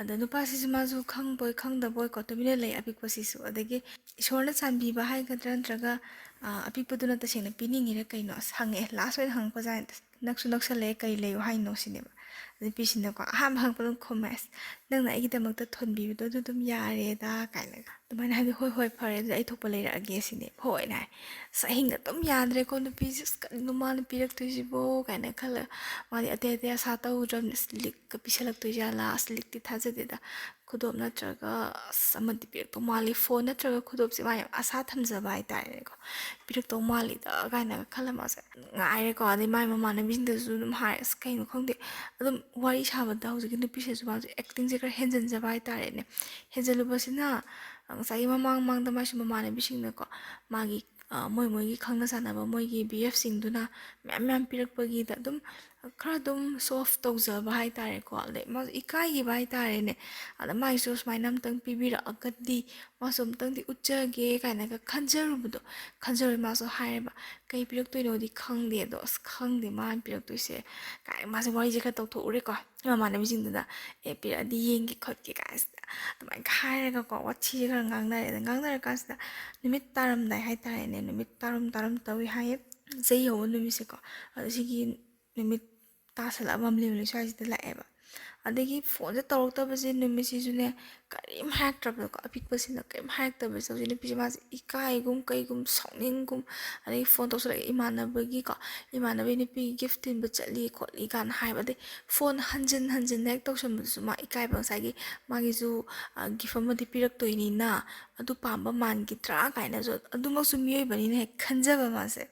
ꯑꯗ ꯅꯨꯄꯥꯁꯤꯁꯨ ꯃꯥꯁꯨ ꯈꯪꯕꯣꯏ ꯈꯪꯗꯕꯣꯏꯀꯣ ꯇꯨꯃꯤꯟꯅ ꯂꯩ ꯑꯄꯤꯛꯄꯁꯤꯁꯨ꯫ ꯑꯗꯒꯤ ꯏꯁꯣꯔꯅ ꯆꯥꯟꯕꯤꯕ ꯍꯥꯏꯒꯗ꯭ꯔꯥ ꯅꯠꯇ꯭ꯔꯒ, ꯑ, ꯑꯄꯤꯛꯄꯗꯨꯅ ꯇꯁꯦꯡꯅ ꯄꯤꯅꯤꯡꯉꯤꯔ ꯀꯩꯅꯣ, ꯑꯁ, ꯍꯪꯉꯛꯑꯦ, ꯂꯥꯁ ꯑꯣꯏꯅ ꯍꯪꯉꯛꯄ ꯖꯥꯠꯅꯤꯗ, "ꯅꯛꯁꯨ ꯅꯛꯁꯜꯂꯛꯑꯦ, ꯀꯩ ꯂꯩꯌꯨ ꯍꯥꯏꯅꯣ?" ꯁꯤꯅꯦꯕ꯫ ꯅꯨꯄꯤꯁꯤꯅꯀꯣ ꯑꯍꯥꯟꯕ ꯍꯪꯉꯛꯄ ꯑꯗꯨꯝ ꯈꯨꯝꯃꯦ, "ꯑꯁ, ꯅꯪꯅ ꯑꯩꯒꯤꯗꯃꯛꯇ ꯊꯣꯟꯕꯤꯕꯗꯣ ꯑꯗꯨ ꯑꯗꯨꯝ ꯌꯥꯔꯦꯗ" ꯀꯥꯏꯅꯒ ꯑꯗꯨꯃꯥꯏꯅ ꯍꯥꯏꯕꯗꯤ, "ꯍꯣꯏ, ꯍꯣꯏ, ꯐꯔꯦ, ꯑꯗꯨꯗꯤ ꯑꯩ ꯊꯣꯛꯄ ꯂꯩꯔꯛꯑꯒꯦ" ꯁꯤꯅꯦ꯫ "ꯍꯣꯏꯅ" ꯍꯥꯏ꯫ ꯑꯁ, ꯑꯍꯤꯡꯒ ꯑꯗꯨꯝ ꯌꯥꯗ꯭ꯔꯦꯀꯣ ꯅꯨꯄꯤꯁꯦ, "ꯑꯁ, ꯀꯔꯤꯅꯣ ꯃꯥꯅ ꯄꯤꯔꯛꯇꯣꯏꯁꯤꯕꯣ?" ꯀꯥꯏꯅ ꯈꯜꯂꯒ ꯃꯥꯗꯤ ꯑꯇꯩ ꯑꯇꯩ ꯑꯁꯥ ꯇꯧꯗ꯭ꯔꯕꯅꯤ꯫ "ꯑꯁ, ꯂꯤꯛꯀ ꯄꯤꯁꯜꯂꯛꯇꯣꯏ ꯖꯥꯠꯂꯥ? ꯑꯁ, ꯂꯤꯛꯇꯤ ꯊꯥꯖꯗꯦꯗ, ꯈꯨꯗꯣꯞ ꯅꯠꯇ꯭ꯔꯒ, ꯑꯁ, ꯑꯃꯗꯤ ꯄꯤꯔꯛꯇꯧ ꯃꯥꯜꯂꯤ, ꯐꯣꯟ ꯅꯠꯇ꯭ꯔꯒ ꯈꯨꯗꯣꯞꯁꯦ", ꯃꯥ ꯌꯥꯝ ꯑꯁꯥ ꯊꯝꯖꯕ ꯍꯥꯏꯇꯥꯔꯦꯅꯦꯀꯣ, "ꯄꯤꯔꯛꯇꯧ ꯃꯥꯜꯂꯤꯗ" ꯀꯥꯏꯅꯒ ꯈꯜꯂ ꯃꯥꯁꯦ ꯉꯥꯏꯔꯦꯀꯣ꯫ ꯑꯗꯩ ꯃꯥꯏ ꯃꯃꯥꯟꯅꯕꯤꯁꯤꯡꯗꯁꯨ ꯑꯗꯨꯝ ꯍꯥꯏ, ꯑꯁ, ꯀꯩꯅꯣ ꯈꯪꯗꯦ, ꯑꯗꯨꯝ ꯋꯥꯔꯤ ꯁꯥꯕꯗ ꯍꯧꯖꯤꯛꯀꯤ ꯅꯨꯄꯤꯁꯤꯁꯨ ꯃꯥꯁꯨ ꯑꯦꯛꯇꯤꯡꯁꯦ ꯈꯔ ꯍꯦꯟꯖꯟꯖꯕ ꯍꯥꯏꯇꯥꯔꯦꯅꯦ꯫ ꯍꯦꯟꯖꯜꯂꯨꯕꯁꯤꯅ ꯉꯁꯥꯏꯒꯤ ꯃꯃꯥꯡ ꯃꯃꯥꯡꯗ ꯃꯥꯏꯁꯨ ꯃꯃꯥꯟꯅꯕꯤꯁꯤꯡꯅꯀꯣ ꯃꯥꯒꯤ, ꯑ, ꯃꯣꯏ ꯃꯣꯏꯒꯤ ꯈꯪꯅ ꯆꯥꯟꯅꯕ ꯃꯣꯏꯒꯤ ꯕꯤ ꯑꯦꯐꯁꯤꯡꯗꯨꯅ ꯃꯌꯥꯝ ꯃꯌꯥꯝ ꯄꯤꯔꯛꯄꯒꯤꯗ ꯑꯗꯨꯝ ꯈꯔ ꯑꯗꯨꯝ ꯁꯣ ꯑꯣꯐ ꯇꯧꯖꯕ ꯍꯥꯏꯇꯥꯔꯦꯀꯣ꯫ ꯑꯗꯩ ꯃꯥꯁꯨ ꯏꯀꯥꯏꯈꯤꯕ ꯍꯥꯏꯇꯥꯔꯦꯅꯦ꯫ ꯑꯗ ꯃꯥꯏꯁꯨ ꯁꯨꯃꯥꯏꯅ ꯑꯝꯇꯪ ꯄꯤꯕꯤꯔꯛꯑꯒꯗꯤ ꯃꯥꯁꯨ ꯑꯝꯇꯪꯗꯤ ꯎꯠꯆꯒꯦ ꯀꯥꯏꯅꯒ ꯈꯟꯖꯔꯨꯕꯗꯣ, ꯈꯟꯖꯔꯨꯏ꯫ ꯃꯥꯁꯨ ꯍꯥꯏꯔꯦꯕ, "ꯀꯩ ꯄꯤꯔꯛꯇꯣꯏꯅꯣꯗꯤ ꯈꯪꯗꯦ, ꯑꯗꯣ ꯑꯁ, ꯈꯪꯗꯦ ꯃꯥꯅ ꯄꯤꯔꯛꯇꯣꯏꯁꯦ" ꯀꯥꯏ ꯃꯥꯁꯦ ꯋꯥꯔꯤꯁꯦ ꯈꯔ ꯇꯧꯊꯣꯛꯎꯔꯦꯀꯣ꯫ ꯃꯃꯥꯟꯅꯕꯤꯁꯤꯡꯗꯨꯗ, "ꯑꯦ, ꯄꯤꯔꯛꯑꯗꯤ ꯌꯦꯡꯒꯦ ꯈꯣꯠꯀꯦ" ꯀꯥꯏꯁꯤꯗ ꯑꯗꯨꯃꯥꯏꯅ ꯍꯥꯏꯔꯒꯀꯣ ꯋꯥꯊꯤꯁꯦ ꯈꯔ ꯉꯥꯡꯅꯔꯦ꯫ ꯑꯗ ꯉꯥꯡꯅꯔꯀꯥꯟꯁꯤꯗ ꯅꯨꯃꯤꯠ ꯇꯥꯔꯝꯗꯥꯏ ꯍꯥꯏꯇꯥꯔꯦꯅꯦ, ꯅꯨꯃꯤꯠ ꯇꯥꯔꯝ ꯇꯥꯔꯝ ꯇꯧꯏ ꯍꯥꯏꯌꯦ, ꯆꯩ ꯍꯧꯕ ꯅꯨꯃꯤꯠꯁꯦꯀꯣ꯫ ꯑꯗꯣ ꯁꯤꯒꯤ ꯅꯨꯃꯤꯠ ꯇꯥꯁꯜꯂꯛꯑ ꯃꯝꯂꯤ ꯃꯝꯂꯤ ꯁ꯭ꯋꯥꯏꯁꯤꯗ ꯂꯥꯛꯑꯦꯕ꯫ ꯑꯗꯒꯤ ꯐꯣꯟꯁꯦ ꯇꯧꯔꯛꯇꯕꯁꯦ ꯅꯨꯃꯤꯠꯁꯤꯁꯨꯅꯦ, ꯀꯔꯤꯝ ꯍꯥꯏꯔꯛꯇ꯭ꯔꯕꯗꯣꯀꯣ, ꯑꯄꯤꯛꯄꯁꯤꯅ ꯀꯔꯤꯝ ꯍꯥꯏꯔꯛꯇꯕꯁꯦ ꯍꯧꯖꯤꯛ ꯅꯨꯄꯤꯁꯦ ꯃꯥꯁꯦ ꯏꯀꯥꯏꯒꯨꯝ ꯀꯩꯒꯨꯝ ꯁꯥꯎꯅꯤꯡꯒꯨꯝ, ꯑꯗꯒꯤ ꯐꯣꯟ ꯇꯧꯁꯜꯂꯛꯑꯦ ꯏꯃꯥꯟꯅꯕꯒꯤꯀꯣ, ꯏꯃꯥꯟꯅꯕꯒꯤ ꯅꯨꯄꯤꯒꯤ ꯒꯤꯐ ꯊꯤꯟꯕ ꯆꯠꯂꯤ ꯈꯣꯠꯂꯤ ꯀꯥꯏꯅ ꯍꯥꯏꯕ꯫ ꯑꯗꯩ ꯐꯣꯟ ꯍꯟꯖꯤꯟ ꯍꯟꯖꯤꯟ ꯍꯦꯛ ꯇꯧꯁꯟꯕꯗꯨꯁꯨ ꯃꯥ ꯏꯀꯥꯏꯕ, ꯉꯁꯥꯏꯒꯤ ꯃꯥꯒꯤꯁꯨ, ꯑ, ꯒꯤꯐ ꯑꯃꯗꯤ ꯄꯤꯔꯛꯇꯣꯏꯅꯤꯅ ꯑꯗꯨ ꯄꯥꯝꯕ ꯃꯥꯟꯈꯤꯗ꯭ꯔꯥ ꯀꯥꯏꯅꯁꯨ ꯑꯗꯨꯃꯛꯁꯨ ꯃꯤꯑꯣꯏꯕꯅꯤꯅ ꯍꯦꯛ ꯈꯟꯖꯕ ꯃꯥꯁꯦ꯫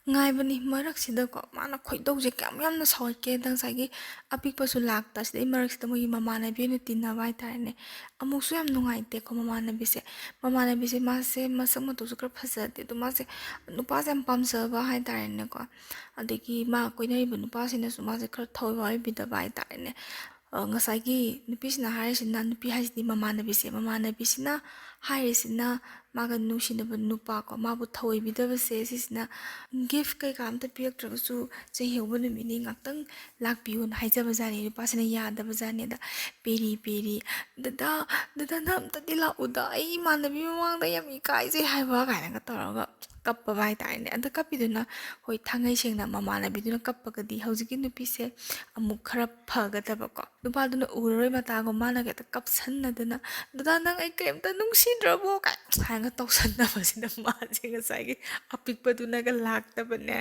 ꯉꯥꯏꯕꯅꯤ ꯃꯔꯛꯁꯤꯗꯀꯣ, ꯃꯥꯅ ꯈꯣꯏꯗꯧꯁꯦ ꯀꯌꯥꯝ ꯌꯥꯝꯅ ꯁꯥꯎꯒꯠꯀꯦꯗ, ꯉꯁꯥꯏꯒꯤ ꯑꯄꯤꯛꯄꯁꯨ ꯂꯥꯛꯇ, ꯁꯤꯗꯩ ꯃꯔꯛꯁꯤꯗ ꯃꯣꯏꯒꯤ ꯃꯃꯥꯟꯅꯕꯤ ꯑꯣꯏꯅ ꯇꯤꯟꯅꯕ ꯍꯥꯏꯇꯥꯔꯦꯅꯦ꯫ ꯑꯃꯨꯛꯁꯨ ꯌꯥꯝ ꯅꯨꯡꯉꯥꯏꯇꯦꯀꯣ ꯃꯃꯥꯟꯅꯕꯤꯁꯦ꯫ ꯃꯃꯥꯟꯅꯕꯤꯁꯦ ꯃꯥꯁꯦ ꯃꯁꯛ ꯃꯇꯧꯁꯨ ꯈꯔ ꯐꯖꯗꯦ, ꯑꯗꯣ ꯃꯥꯁꯦ ꯅꯨꯄꯥꯁꯦ ꯌꯥꯝ ꯄꯥꯝꯖꯕ ꯍꯥꯏꯇꯥꯔꯦꯅꯦꯀꯣ꯫ ꯑꯗꯒꯤ ꯃꯥ ꯀꯣꯏꯅꯔꯤꯕ ꯅꯨꯄꯥꯁꯤꯅꯁꯨ ꯃꯥꯁꯦ ꯈꯔ ꯊꯋꯥꯏ ꯋꯥꯕꯤꯗꯕ ꯍꯥꯏꯇꯥꯔꯦꯅꯦ꯫ ꯑ, ꯉꯁꯥꯏꯒꯤ ꯅꯨꯄꯤꯁꯤꯅ ꯍꯥꯏꯔꯤꯁꯤꯅ, ꯅꯨꯄꯤ ꯍꯥꯏꯁꯤꯗꯤ ꯃꯃꯥꯟꯅꯕꯤꯁꯦ, ꯃꯃꯥꯟꯅꯕꯤꯁꯤꯅ ꯍꯥꯏꯔꯤꯁꯤꯅ ꯃꯥꯒ ꯅꯨꯡꯁꯤꯅꯕ ꯅꯨꯄꯥ ꯀꯣ, ꯃꯥꯕꯨ ꯊꯧꯑꯣꯏꯕꯤꯗꯕꯁꯦ, ꯁꯤꯁꯤꯅ ꯒꯤꯐ ꯀꯩꯀꯥ ꯑꯝꯇ ꯄꯤꯔꯛꯇ꯭ꯔꯒꯁꯨ ꯆꯍꯤ ꯍꯧꯕ ꯅꯨꯃꯤꯠꯅꯤ ꯉꯥꯛꯇꯪ ꯂꯥꯛꯄꯤꯌꯣꯅ ꯍꯥꯏꯖꯕꯖꯥꯠꯅꯤ꯫ ꯅꯨꯄꯥꯁꯤꯅ ꯌꯥꯗꯕꯖꯥꯠꯅꯦ꯫ ꯑꯗ ꯄꯦꯔꯤ ꯄꯦꯔꯤ, "ꯗꯗꯥ, ꯗꯗꯥ ꯅꯪ ꯑꯝꯇꯗꯤ ꯂꯥꯛꯎꯗ, ꯑꯩ ꯏꯃꯥꯟꯅꯕꯤ ꯃꯃꯥꯡꯗ ꯌꯥꯝ ꯏꯀꯥꯏꯖꯩ ꯍꯥꯏꯕ" ꯀꯥꯏꯅꯒ ꯇꯧꯔꯒ ꯀꯞꯄꯕ ꯍꯥꯏꯇꯥꯔꯦꯅꯦ꯫ ꯑꯗ ꯀꯞꯄꯤꯗꯨꯅ, ꯍꯣꯏ, ꯊꯥꯡꯉꯩ ꯁꯦꯡꯅ ꯃꯃꯥꯟꯅꯕꯤꯗꯨꯅ ꯀꯞꯄꯒꯗꯤ ꯍꯧꯖꯤꯛꯀꯤ ꯅꯨꯄꯤꯁꯦ ꯑꯃꯨꯛ ꯈꯔ ꯐꯒꯗꯕꯀꯣ꯫ ꯅꯨꯄꯥꯗꯨꯅ ꯎꯔꯔꯣꯏ ꯃꯇꯥꯒꯨꯝ ꯃꯥꯅ ꯍꯦꯛꯇ ꯀꯞꯁꯟꯅꯗꯅ, "ꯗꯗꯥ, ꯅꯪ ꯑꯩ ꯀꯔꯤꯝꯇ ꯅꯨꯡꯁꯤꯗ꯭ꯔꯕꯣ?" ꯀꯥꯏ ꯍꯥꯏꯅ ꯇꯧꯁꯟꯅꯕꯁꯤꯗ ꯃꯥꯁꯦ ꯉꯁꯥꯏꯒꯤ ꯑꯄꯤꯛꯄꯗꯨꯅꯒ ꯂꯥꯛꯇꯕꯅꯦ꯫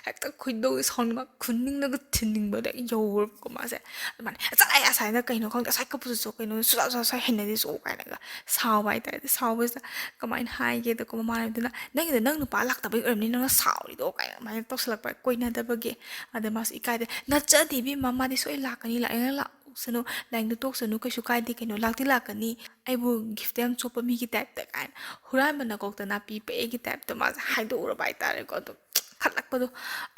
ꯍꯦꯛꯇ ꯈꯣꯏꯗꯧ ꯁꯥꯎꯅꯤꯡꯕ, ꯈꯨꯅꯤꯡꯅꯒ ꯊꯤꯟꯅꯤꯡꯕꯗ ꯌꯧꯔꯕꯀꯣ ꯃꯥꯁꯦ꯫ ꯑꯗꯨꯃꯥꯏꯅ, "ꯆꯠꯂꯍꯦ ꯑꯁꯥꯏꯗ, ꯀꯩꯅꯣ ꯈꯪꯗꯦ, ꯑꯁꯥꯏ ꯀꯞꯄꯗꯨꯁꯨ ꯀꯩꯅꯣ, ꯁꯨꯖꯥ ꯁꯨꯖꯥ ꯁ꯭ꯋꯥꯏ ꯍꯩꯅꯗꯦ, ꯆꯣ" ꯀꯥꯏꯅꯒ ꯁꯥꯎꯕ ꯍꯥꯏꯇꯥꯔꯦ꯫ ꯑꯗ ꯁꯥꯎꯕꯁꯤꯗ ꯀꯃꯥꯏꯅ ꯍꯥꯏꯒꯦꯗꯀꯣ, ꯃꯃꯥꯟꯅꯕꯤꯗꯨꯅ, "ꯅꯪꯒꯤꯗꯣ ꯅꯪ ꯅꯨꯄꯥ ꯂꯥꯛꯇꯕꯒꯤ ꯑꯣꯏꯔꯝꯅꯤ ꯅꯪꯅ ꯁꯥꯎꯔꯤꯗꯣ" ꯀꯥꯏꯅ ꯑꯗꯨꯃꯥꯏꯅ ꯇꯧꯁꯜꯂꯛꯄ, ꯀꯣꯏꯅꯗꯕꯒꯤ꯫ ꯑꯗ ꯃꯥꯁꯨ ꯏꯀꯥꯏꯗ, "ꯅꯠꯆꯗꯦ ꯏꯕꯦꯝꯃ, ꯃꯥꯗꯤ ꯁꯣꯏ ꯂꯥꯛꯀꯅꯤ, ꯂꯥꯛꯅꯤꯡꯉ ꯂꯥꯛꯁꯅꯨ, ꯂꯥꯏꯅꯤꯡꯗ ꯇꯣꯛꯁꯅꯨ, ꯀꯩꯁꯨ ꯀꯥꯏꯗꯦ, ꯀꯩꯅꯣ, ꯂꯥꯛꯇꯤ ꯂꯥꯛꯀꯅꯤ, ꯑꯩꯕꯨ ꯒꯤꯐꯇ ꯌꯥꯝ ꯆꯣꯞꯄ ꯃꯤꯒꯤ ꯇꯥꯏꯞꯇ" ꯀꯥꯏꯅ, ꯍꯨꯔꯥꯟꯕ ꯅꯀꯣꯛꯇ ꯅꯥꯄꯤ ꯄꯛꯑꯦꯒꯤ ꯇꯥꯏꯞꯇ ꯃꯥꯁꯦ ꯍꯥꯏꯗꯣꯛꯎꯔꯕ ꯍꯥꯏꯇꯥꯔꯦꯀꯣ꯫ ꯑꯗꯨꯝ ꯈꯠꯂꯛꯄꯗꯣ,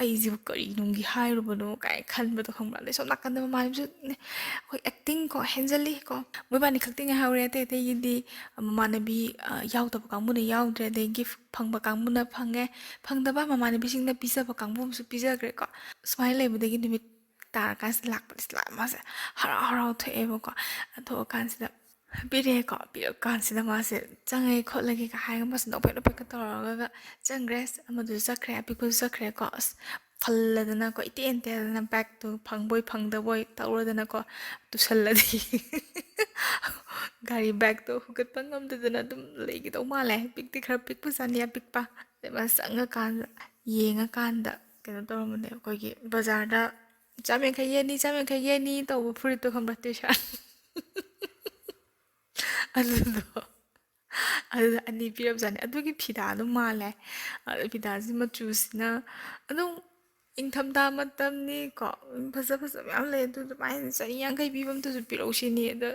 "ꯑꯩꯁꯤꯕꯨ ꯀꯔꯤ ꯅꯨꯡꯒꯤ ꯍꯥꯏꯔꯨꯕꯅꯣ?" ꯀꯥꯏꯅ ꯈꯟꯕꯗꯣ ꯈꯪꯕ꯭ꯔꯥ? ꯑꯗꯩ ꯁꯣꯝ ꯅꯥꯀꯟꯗ ꯃꯃꯥꯟꯅꯕꯤꯁꯨꯅꯦ, ꯑꯩꯈꯣꯏ ꯑꯦꯛꯇꯤꯡ ꯀꯣ, ꯍꯦꯟꯖꯜꯂꯤ ꯀꯣ, ꯃꯣꯏꯕꯥꯅꯤ ꯈꯛꯇꯤ ꯉꯥꯏꯍꯧꯔꯦ, ꯑꯇꯩ ꯑꯇꯩꯒꯤꯗꯤ ꯃꯃꯥꯟꯅꯕꯤ, ꯑ, ꯌꯥꯎꯗꯕ ꯀꯥꯡꯕꯨꯅ ꯌꯥꯎꯗ꯭ꯔꯦ, ꯑꯗꯩ ꯒꯤꯐ ꯐꯪꯕ ꯀꯥꯡꯕꯨꯅ ꯐꯪꯉꯦ, ꯐꯪꯗꯕ ꯃꯃꯥꯟꯅꯕꯤꯁꯤꯡꯅ ꯄꯤꯖꯕ ꯀꯥꯡꯕꯨ ꯑꯃꯁꯨ ꯄꯤꯖꯈ꯭ꯔꯦꯀꯣ꯫ ꯁꯨꯃꯥꯏꯅ ꯂꯩꯕꯗꯒꯤ ꯅꯨꯃꯤꯠ ꯇꯥꯔꯀꯥꯟꯁꯤꯗ ꯂꯥꯛꯄꯗ ꯁꯤꯗ ꯃꯥꯁꯦ ꯍꯔꯥꯎ ꯍꯔꯥꯎ ꯊꯣꯛꯑꯦꯕꯀꯣ꯫ ꯊꯣꯛꯑꯀꯥꯟꯁꯤꯗ ꯄꯤꯔꯛꯑꯦꯀꯣ꯫ ꯄꯤꯔꯛꯀꯥꯟꯁꯤꯗ ꯃꯥꯁꯦ ꯆꯪꯉꯒꯦ ꯈꯣꯠꯂꯒꯦꯒ ꯍꯥꯏꯔꯒ ꯃꯥꯁꯦ ꯅꯣꯛꯐꯦꯠ ꯅꯣꯛꯐꯦꯠꯀ ꯇꯧꯔꯒ ꯆꯪꯈ꯭ꯔꯦ꯫ ꯑꯃꯗꯨꯁꯨ ꯆꯠꯈ꯭ꯔꯦ, ꯑꯄꯤꯛꯄꯁꯨ ꯆꯠꯈ꯭ꯔꯦꯀꯣ꯫ ꯑꯁ, ꯐꯜꯂꯗꯅꯀꯣ, ꯏꯇꯦꯟ ꯇꯦꯟꯗꯅ ꯕꯦꯛꯇꯨ ꯐꯪꯕꯣꯏ ꯐꯪꯗꯕꯣꯏ ꯇꯧꯔꯗꯅꯀꯣ, ꯇꯨꯁꯜꯂꯗꯤ ꯒꯥꯔꯤ ꯕꯦꯛꯇꯣ ꯍꯨꯒꯠꯄ ꯉꯝꯗꯗꯅ ꯑꯗꯨꯝ ꯂꯩꯒꯗꯧ ꯃꯥꯜꯂꯦ꯫ ꯄꯤꯛꯇꯤ ꯈꯔ ꯄꯤꯛꯄꯖꯥꯠꯅꯤ, ꯑꯄꯤꯛꯄ꯫ ꯑꯗꯩ ꯃꯥ ꯆꯪꯉꯀꯥꯟꯗ, ꯌꯦꯡꯉꯀꯥꯟꯗ ꯀꯩꯅꯣ ꯇꯧꯔꯝꯕꯅꯦ, ꯑꯩꯈꯣꯏꯒꯤ ꯕꯖꯥꯔꯗ ꯆꯥꯝ ꯌꯥꯡꯈꯩ ꯌꯦꯟꯅꯤ, ꯆꯥꯝ ꯌꯥꯡꯈꯩ ꯌꯦꯟꯅꯤ ꯇꯧꯕ ꯐꯨꯔꯤꯠꯇꯣ ꯈꯪꯕ꯭ꯔꯥ? T shirt. ꯑꯗꯨꯗꯣ, ꯑꯗꯨꯗ ꯑꯅꯤ ꯄꯤꯔꯝꯖꯥꯠꯅꯤ꯫ ꯑꯗꯨꯒꯤ ꯐꯤꯗꯥꯗꯣ ꯃꯥꯜꯂꯦ꯫ ꯑꯗꯨ ꯐꯤꯗꯥꯁꯤ ꯃꯆꯨꯁꯤꯅ ꯑꯗꯨꯝ ꯏꯪꯊꯝꯊꯥ ꯃꯇꯝꯅꯤꯀꯣ, ꯐꯖ ꯐꯖꯕ ꯃꯌꯥꯝ ꯂꯩ꯫ ꯑꯗꯨ ꯑꯗꯨꯃꯥꯏꯅ ꯆꯅꯤ ꯌꯥꯡꯈꯩ ꯄꯤꯕ ꯑꯝꯇꯁꯨ ꯄꯤꯔꯛꯎ ꯁꯤꯅꯤ꯫ ꯑꯗ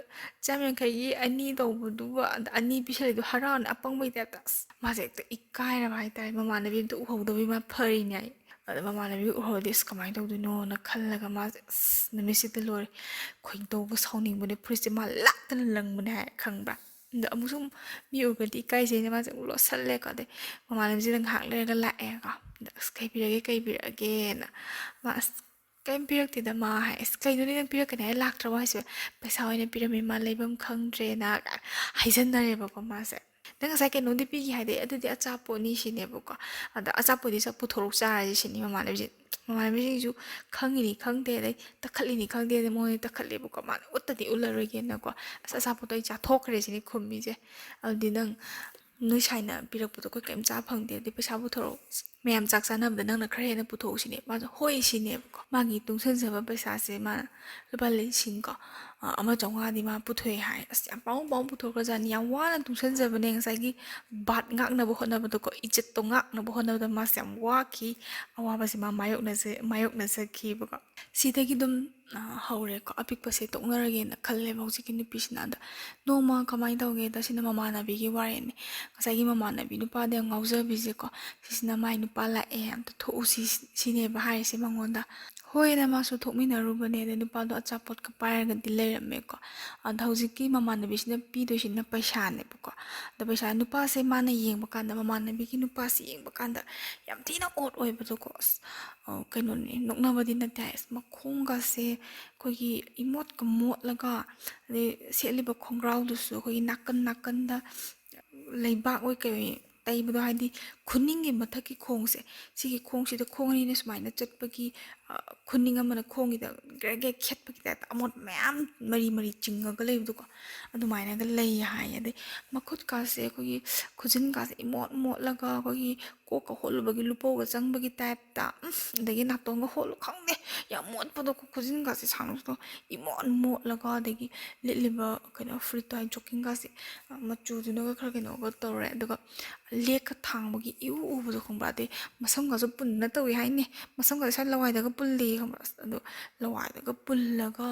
ꯆꯥꯝ ꯌꯥꯡꯈꯩꯒꯤ ꯑꯅꯤ ꯇꯧꯕꯗꯨꯕꯨ, ꯑꯗ ꯑꯅꯤ ꯄꯤꯁꯜꯂꯤꯗꯣ ꯍꯔꯥꯎꯅ ꯑꯄꯪꯕꯩ ꯇꯥꯏꯞꯇ꯫ ꯑꯁ, ꯃꯥꯁꯦ ꯍꯦꯛꯇ ꯏꯀꯥꯏꯔꯕ ꯍꯥꯏꯇꯥꯔꯦ꯫ ꯃꯃꯥꯟꯅꯕꯤ ꯑꯝꯇ ꯎꯍꯧꯗꯕꯩ ꯃꯥ ꯐꯔꯤꯅꯦ ꯍꯥꯏ꯫ ꯑꯗ ꯃꯃꯥꯟꯅꯕꯤ ꯎꯍꯧꯔꯗꯤ ꯑꯁ ꯀꯃꯥꯏꯅ ꯇꯧꯗꯣꯏꯅꯣꯅ ꯈꯜꯂꯒ ꯃꯥꯁꯦ ꯑꯁ ꯅꯨꯃꯤꯠꯁꯤꯗ ꯂꯣꯏꯔꯦ꯫ ꯈꯣꯏꯗꯧꯒ ꯁꯥꯎꯅꯤꯡꯕꯅꯦ꯫ ꯐꯨꯔꯤꯠꯁꯦ ꯃꯥ ꯂꯥꯛꯇꯅ ꯂꯪꯕꯅꯦ ꯍꯥꯏ, ꯈꯪꯕ꯭ꯔꯥ? ꯑꯗꯣ ꯑꯃꯨꯛꯁꯨ ꯃꯤ ꯎꯔꯒꯗꯤ ꯏꯀꯥꯏꯖꯩꯅ ꯃꯥꯁꯦ ꯑꯃꯨꯛ ꯂꯣꯠꯁꯜꯂꯦꯀꯣ꯫ ꯑꯗꯩ ꯃꯃꯥꯟꯅꯕꯤꯁꯤꯗ ꯉꯥꯏꯍꯥꯛ ꯂꯩꯔꯒ ꯂꯥꯛꯑꯦꯀꯣ꯫ ꯑꯗ "ꯑꯁ, ꯀꯩ ꯄꯤꯔꯒꯦ, ꯀꯩ ꯄꯤꯔꯛꯑꯒꯦꯅ?" ꯃꯥ "ꯑꯁ, ꯀꯩꯝ ꯄꯤꯔꯛꯇꯦꯗ ꯃꯥ" ꯍꯥꯏ꯫ "ꯑꯁ, ꯀꯩꯅꯣꯅꯦ, ꯅꯪ ꯄꯤꯔꯛꯀꯅꯤ ꯍꯥꯏ ꯂꯥꯛꯇ꯭ꯔꯕꯣ ꯍꯥꯏꯁꯤꯕꯣ?" "ꯄꯩꯁꯥ ꯑꯣꯏꯅ ꯄꯤꯔꯝꯃꯦ, ꯃꯥ ꯂꯩꯐꯝ ꯈꯪꯗ꯭ꯔꯦꯅ" ꯀꯥꯏꯅ ꯍꯥꯏꯖꯟꯅꯔꯦꯕꯀꯣ ꯃꯥꯁꯦ꯫ "ꯅꯪ ꯉꯁꯥꯏ ꯀꯩꯅꯣꯝꯗꯤ ꯄꯤꯈꯤ ꯍꯥꯏꯗꯤ, ꯑꯗꯨꯗꯤ ꯑꯆꯥꯄꯣꯠꯅꯤ" ꯁꯤꯅꯦꯕꯀꯣ꯫ "ꯑꯗ ꯑꯆꯥꯄꯣꯠꯇꯤ ꯁꯠ ꯄꯨꯊꯣꯔꯛꯎ ꯆꯥꯔꯁꯤ" ꯁꯤꯅꯤ ꯃꯃꯥꯟꯅꯕꯤꯁꯦ꯫ ꯃꯃꯥꯟꯅꯕꯤꯁꯤꯡꯁꯨ ꯈꯪꯉꯤꯅꯤ ꯈꯪꯗꯦ, ꯑꯗꯩ ꯇꯛꯈꯠꯂꯤꯅꯤ ꯈꯪꯗꯦ, ꯑꯗꯩ ꯃꯉꯣꯟꯗ ꯇꯛꯈꯠꯂꯦꯕꯀꯣ꯫ ꯃꯥꯅ ꯎꯠꯇꯗꯤ ꯎꯠꯂꯔꯣꯏꯒꯦꯅꯀꯣ꯫ "ꯑꯁ, ꯑꯆꯥꯄꯣꯠꯇꯣ ꯑꯩ ꯆꯥꯊꯣꯛꯈ꯭ꯔꯦ" ꯁꯤꯅꯤ ꯈꯨꯝꯃꯤꯁꯦ꯫ ꯑꯗꯨꯗꯤ ꯅꯪ ꯅꯣꯏ ꯁꯥꯏꯅ ꯄꯤꯔꯛꯄꯗꯣ ꯑꯩꯈꯣꯏ ꯀꯔꯤꯝ ꯆꯥ ꯐꯪꯗꯦ, ꯑꯗꯨꯗꯤ ꯄꯩꯁꯥ ꯄꯨꯊꯣꯔꯛꯑꯣ, ꯃꯌꯥꯝ ꯆꯥꯛ ꯆꯥꯅꯕꯗ ꯅꯪꯅ ꯈꯔ ꯍꯦꯟꯅ ꯄꯨꯊꯣꯛꯎ ꯁꯤꯅꯦ꯫ ꯃꯥꯁꯨ "ꯍꯣꯏ" ꯁꯤꯅꯦꯕꯀꯣ꯫ ꯃꯥꯒꯤ ꯇꯨꯡꯁꯟꯖꯕ ꯄꯩꯁꯥꯁꯦ ꯃꯥꯅ ꯂꯨꯄꯥ ꯂꯤꯁꯤꯡ ꯀꯣ, ꯑ, ꯑꯃ ꯆꯥꯝꯃꯉꯥꯗꯤ ꯃꯥ ꯄꯨꯊꯣꯛꯑꯦ ꯍꯥꯏ꯫ ꯑꯁ, ꯌꯥꯝ ꯄꯥꯎ ꯄꯥꯎ ꯄꯨꯊꯣꯛꯈ꯭ꯔꯖꯥꯠꯅꯤ꯫ ꯌꯥꯝ ꯋꯥꯅ ꯇꯨꯡꯁꯟꯖꯕꯅꯦ꯫ ꯉꯁꯥꯏꯒꯤ ꯕꯥꯠ ꯉꯥꯛꯅꯕ ꯍꯣꯠꯅꯕꯗꯀꯣ, ꯏꯖꯠꯇꯣ ꯉꯥꯛꯅꯕ ꯍꯣꯠꯅꯕꯗ ꯃꯥꯁꯦ ꯌꯥꯝ ꯋꯥꯈꯤ꯫ ꯑꯋꯥꯕꯁꯦ ꯃꯥ ꯃꯥꯌꯣꯛꯅꯖ-, ꯃꯥꯌꯣꯛꯅꯖꯈꯤꯕꯀꯣ꯫ ꯁꯤꯗꯒꯤ ꯑꯗꯨꯝ, ꯑ, ꯍꯧꯔꯦꯀꯣ꯫ ꯑꯄꯤꯛꯄꯁꯦ ꯇꯣꯛꯅꯔꯒꯦꯅ ꯈꯜꯂꯦꯕ ꯍꯧꯖꯤꯛꯀꯤ ꯅꯨꯄꯤꯁꯤꯅ꯫ ꯑꯗ ꯅꯣꯡꯃ ꯀꯃꯥꯏꯅ ꯇꯧꯒꯦꯗ, ꯁꯤꯅ ꯃꯃꯥꯟꯅꯕꯤꯒꯤ ꯋꯥꯔꯤꯅꯤ꯫ ꯉꯁꯥꯏꯒꯤ ꯃꯃꯥꯟꯅꯕꯤ ꯅꯨꯄꯥꯗ ꯌꯥꯝ ꯉꯥꯎꯖꯕꯤꯁꯦꯀꯣ, ꯁꯤꯁꯤꯅ "ꯃꯥꯏ ꯅꯨꯄꯥ ꯂꯥꯛꯑꯦ, ꯑꯝꯇ ꯊꯣꯛꯎꯁꯤ" ꯁꯤꯅꯦꯕ ꯍꯥꯏꯔꯤꯁꯦ ꯃꯉꯣꯟꯗ꯫ ꯍꯣꯏꯅ ꯃꯥꯁꯨ ꯊꯣꯛꯃꯤꯟꯅꯔꯨꯕꯅꯦ꯫ ꯑꯗꯩ ꯅꯨꯄꯥꯗꯣ ꯑꯆꯥꯄꯣꯠꯀ ꯄꯥꯏꯔꯒꯗꯤ ꯂꯩꯔꯝꯃꯦꯀꯣ꯫ ꯑꯗ ꯍꯧꯖꯤꯛꯀꯤ ꯃꯃꯥꯟꯅꯕꯤꯁꯤꯅ ꯄꯤꯗꯣꯏꯁꯤꯅ ꯄꯩꯁꯥꯅꯦꯕꯀꯣ꯫ ꯑꯗ ꯄꯩꯁꯥ, ꯅꯨꯄꯥꯁꯦ ꯃꯥꯅ ꯌꯦꯡꯕ ꯀꯥꯟꯗ, ꯃꯃꯥꯟꯅꯕꯤꯒꯤ ꯅꯨꯄꯥꯁꯦ ꯌꯦꯡꯕ ꯀꯥꯟꯗ ꯌꯥꯝ ꯊꯤꯅ ꯑꯣꯠ ꯑꯣꯏꯕꯗꯣꯀꯣ꯫ ꯑꯁ, ꯑ, ꯀꯩꯅꯣꯅꯦ, ꯅꯣꯛꯅꯕꯗꯤ ꯅꯠꯇꯦ ꯍꯥꯏ꯫ ꯑꯁ, ꯃꯈꯣꯡꯒꯁꯦ ꯑꯩꯈꯣꯏꯒꯤ ꯏꯃꯣꯠꯀ ꯃꯣꯠꯂꯒ, ꯑꯗꯩ ꯁꯦꯠꯂꯤꯕ ꯈꯣꯡꯒ꯭ꯔꯥꯎꯗꯨꯁꯨ ꯑꯩꯈꯣꯏꯒꯤ ꯅꯥꯀꯟ ꯅꯥꯀꯟꯗ ꯂꯩꯕꯥꯛ ꯑꯣꯏ ꯀꯩ ꯑꯣꯏ ꯇꯩꯕꯗꯣ, ꯍꯥꯏꯗꯤ ꯈꯨꯅꯤꯡꯒꯤ ꯃꯊꯛꯀꯤ ꯈꯣꯡꯁꯦ, ꯁꯤꯒꯤ ꯈꯣꯡꯁꯤꯗ ꯈꯣꯡ ꯑꯅꯤꯅ ꯁꯨꯃꯥꯏꯅ ꯆꯠꯄꯒꯤ, ꯈꯨꯅꯤꯡ ꯑꯃꯅ ꯈꯣꯡꯒꯤꯗ ꯒ꯭ꯔꯦ ꯒ꯭ꯔꯦ ꯈꯦꯠꯄꯒꯤ ꯇꯥꯏꯞꯇ ꯑꯃꯣꯠ ꯃꯌꯥꯝ ꯃꯔꯤ ꯃꯔꯤ ꯆꯤꯡꯉꯒ ꯂꯩꯕꯗꯣꯀꯣ, ꯑꯗꯨꯃꯥꯏꯅꯒ ꯂꯩ ꯍꯥꯏ꯫ ꯑꯗꯩ ꯃꯈꯨꯠꯀꯥꯁꯦ ꯑꯩꯈꯣꯏꯒꯤ ꯈꯨꯖꯤꯟꯒꯥꯁꯦ ꯏꯃꯣꯠ ꯃꯣꯠꯂꯒ ꯑꯩꯈꯣꯏꯒꯤ ꯀꯣꯛꯀ ꯍꯣꯠꯂꯨꯕꯒꯤ ꯂꯨꯄꯧꯒ ꯆꯪꯕꯒꯤ ꯇꯥꯏꯞꯇ, ꯑꯗꯒꯤ ꯅꯥꯇꯣꯟꯒ ꯍꯣꯠꯂꯨ ꯈꯪꯗꯦ, ꯌꯥꯝ ꯃꯣꯠꯄꯗꯣ, ꯈꯨꯖꯤꯟꯒꯥꯁꯦ ꯁꯥꯡꯗꯣꯛꯇꯣ ꯏꯃꯣꯠ ꯃꯣꯠꯂꯒ, ꯑꯗꯒꯤ ꯂꯤꯠꯂꯤꯕ ꯀꯩꯅꯣ ꯐꯨꯔꯤꯠꯇꯣ ꯍꯥꯏꯗꯤ ꯖꯣꯀꯤꯡꯒꯥꯁꯦ ꯃꯆꯨꯗꯨꯅꯒ ꯈꯔ ꯀꯩꯅꯣꯒ ꯇꯧꯔꯦ꯫ ꯑꯗꯨꯒ ꯂꯦꯛꯀ ꯊꯥꯡꯕꯒꯤ ꯏꯎ ꯎꯕꯗꯣ ꯈꯪꯕ꯭ꯔꯥ? ꯑꯗꯩ ꯃꯁꯝꯒꯁꯨ ꯄꯨꯟꯅ ꯇꯧꯏ ꯍꯥꯏꯅꯤ, ꯃꯁꯝꯒꯁꯦ ꯁ꯭ꯋꯥꯏ ꯂꯋꯥꯏꯗꯒ ꯄꯨꯜꯂꯤ ꯈꯪꯕ꯭ꯔꯥ? ꯑꯁ ꯑꯗꯣ ꯂꯋꯥꯏꯗꯒ ꯄꯨꯜꯂꯒ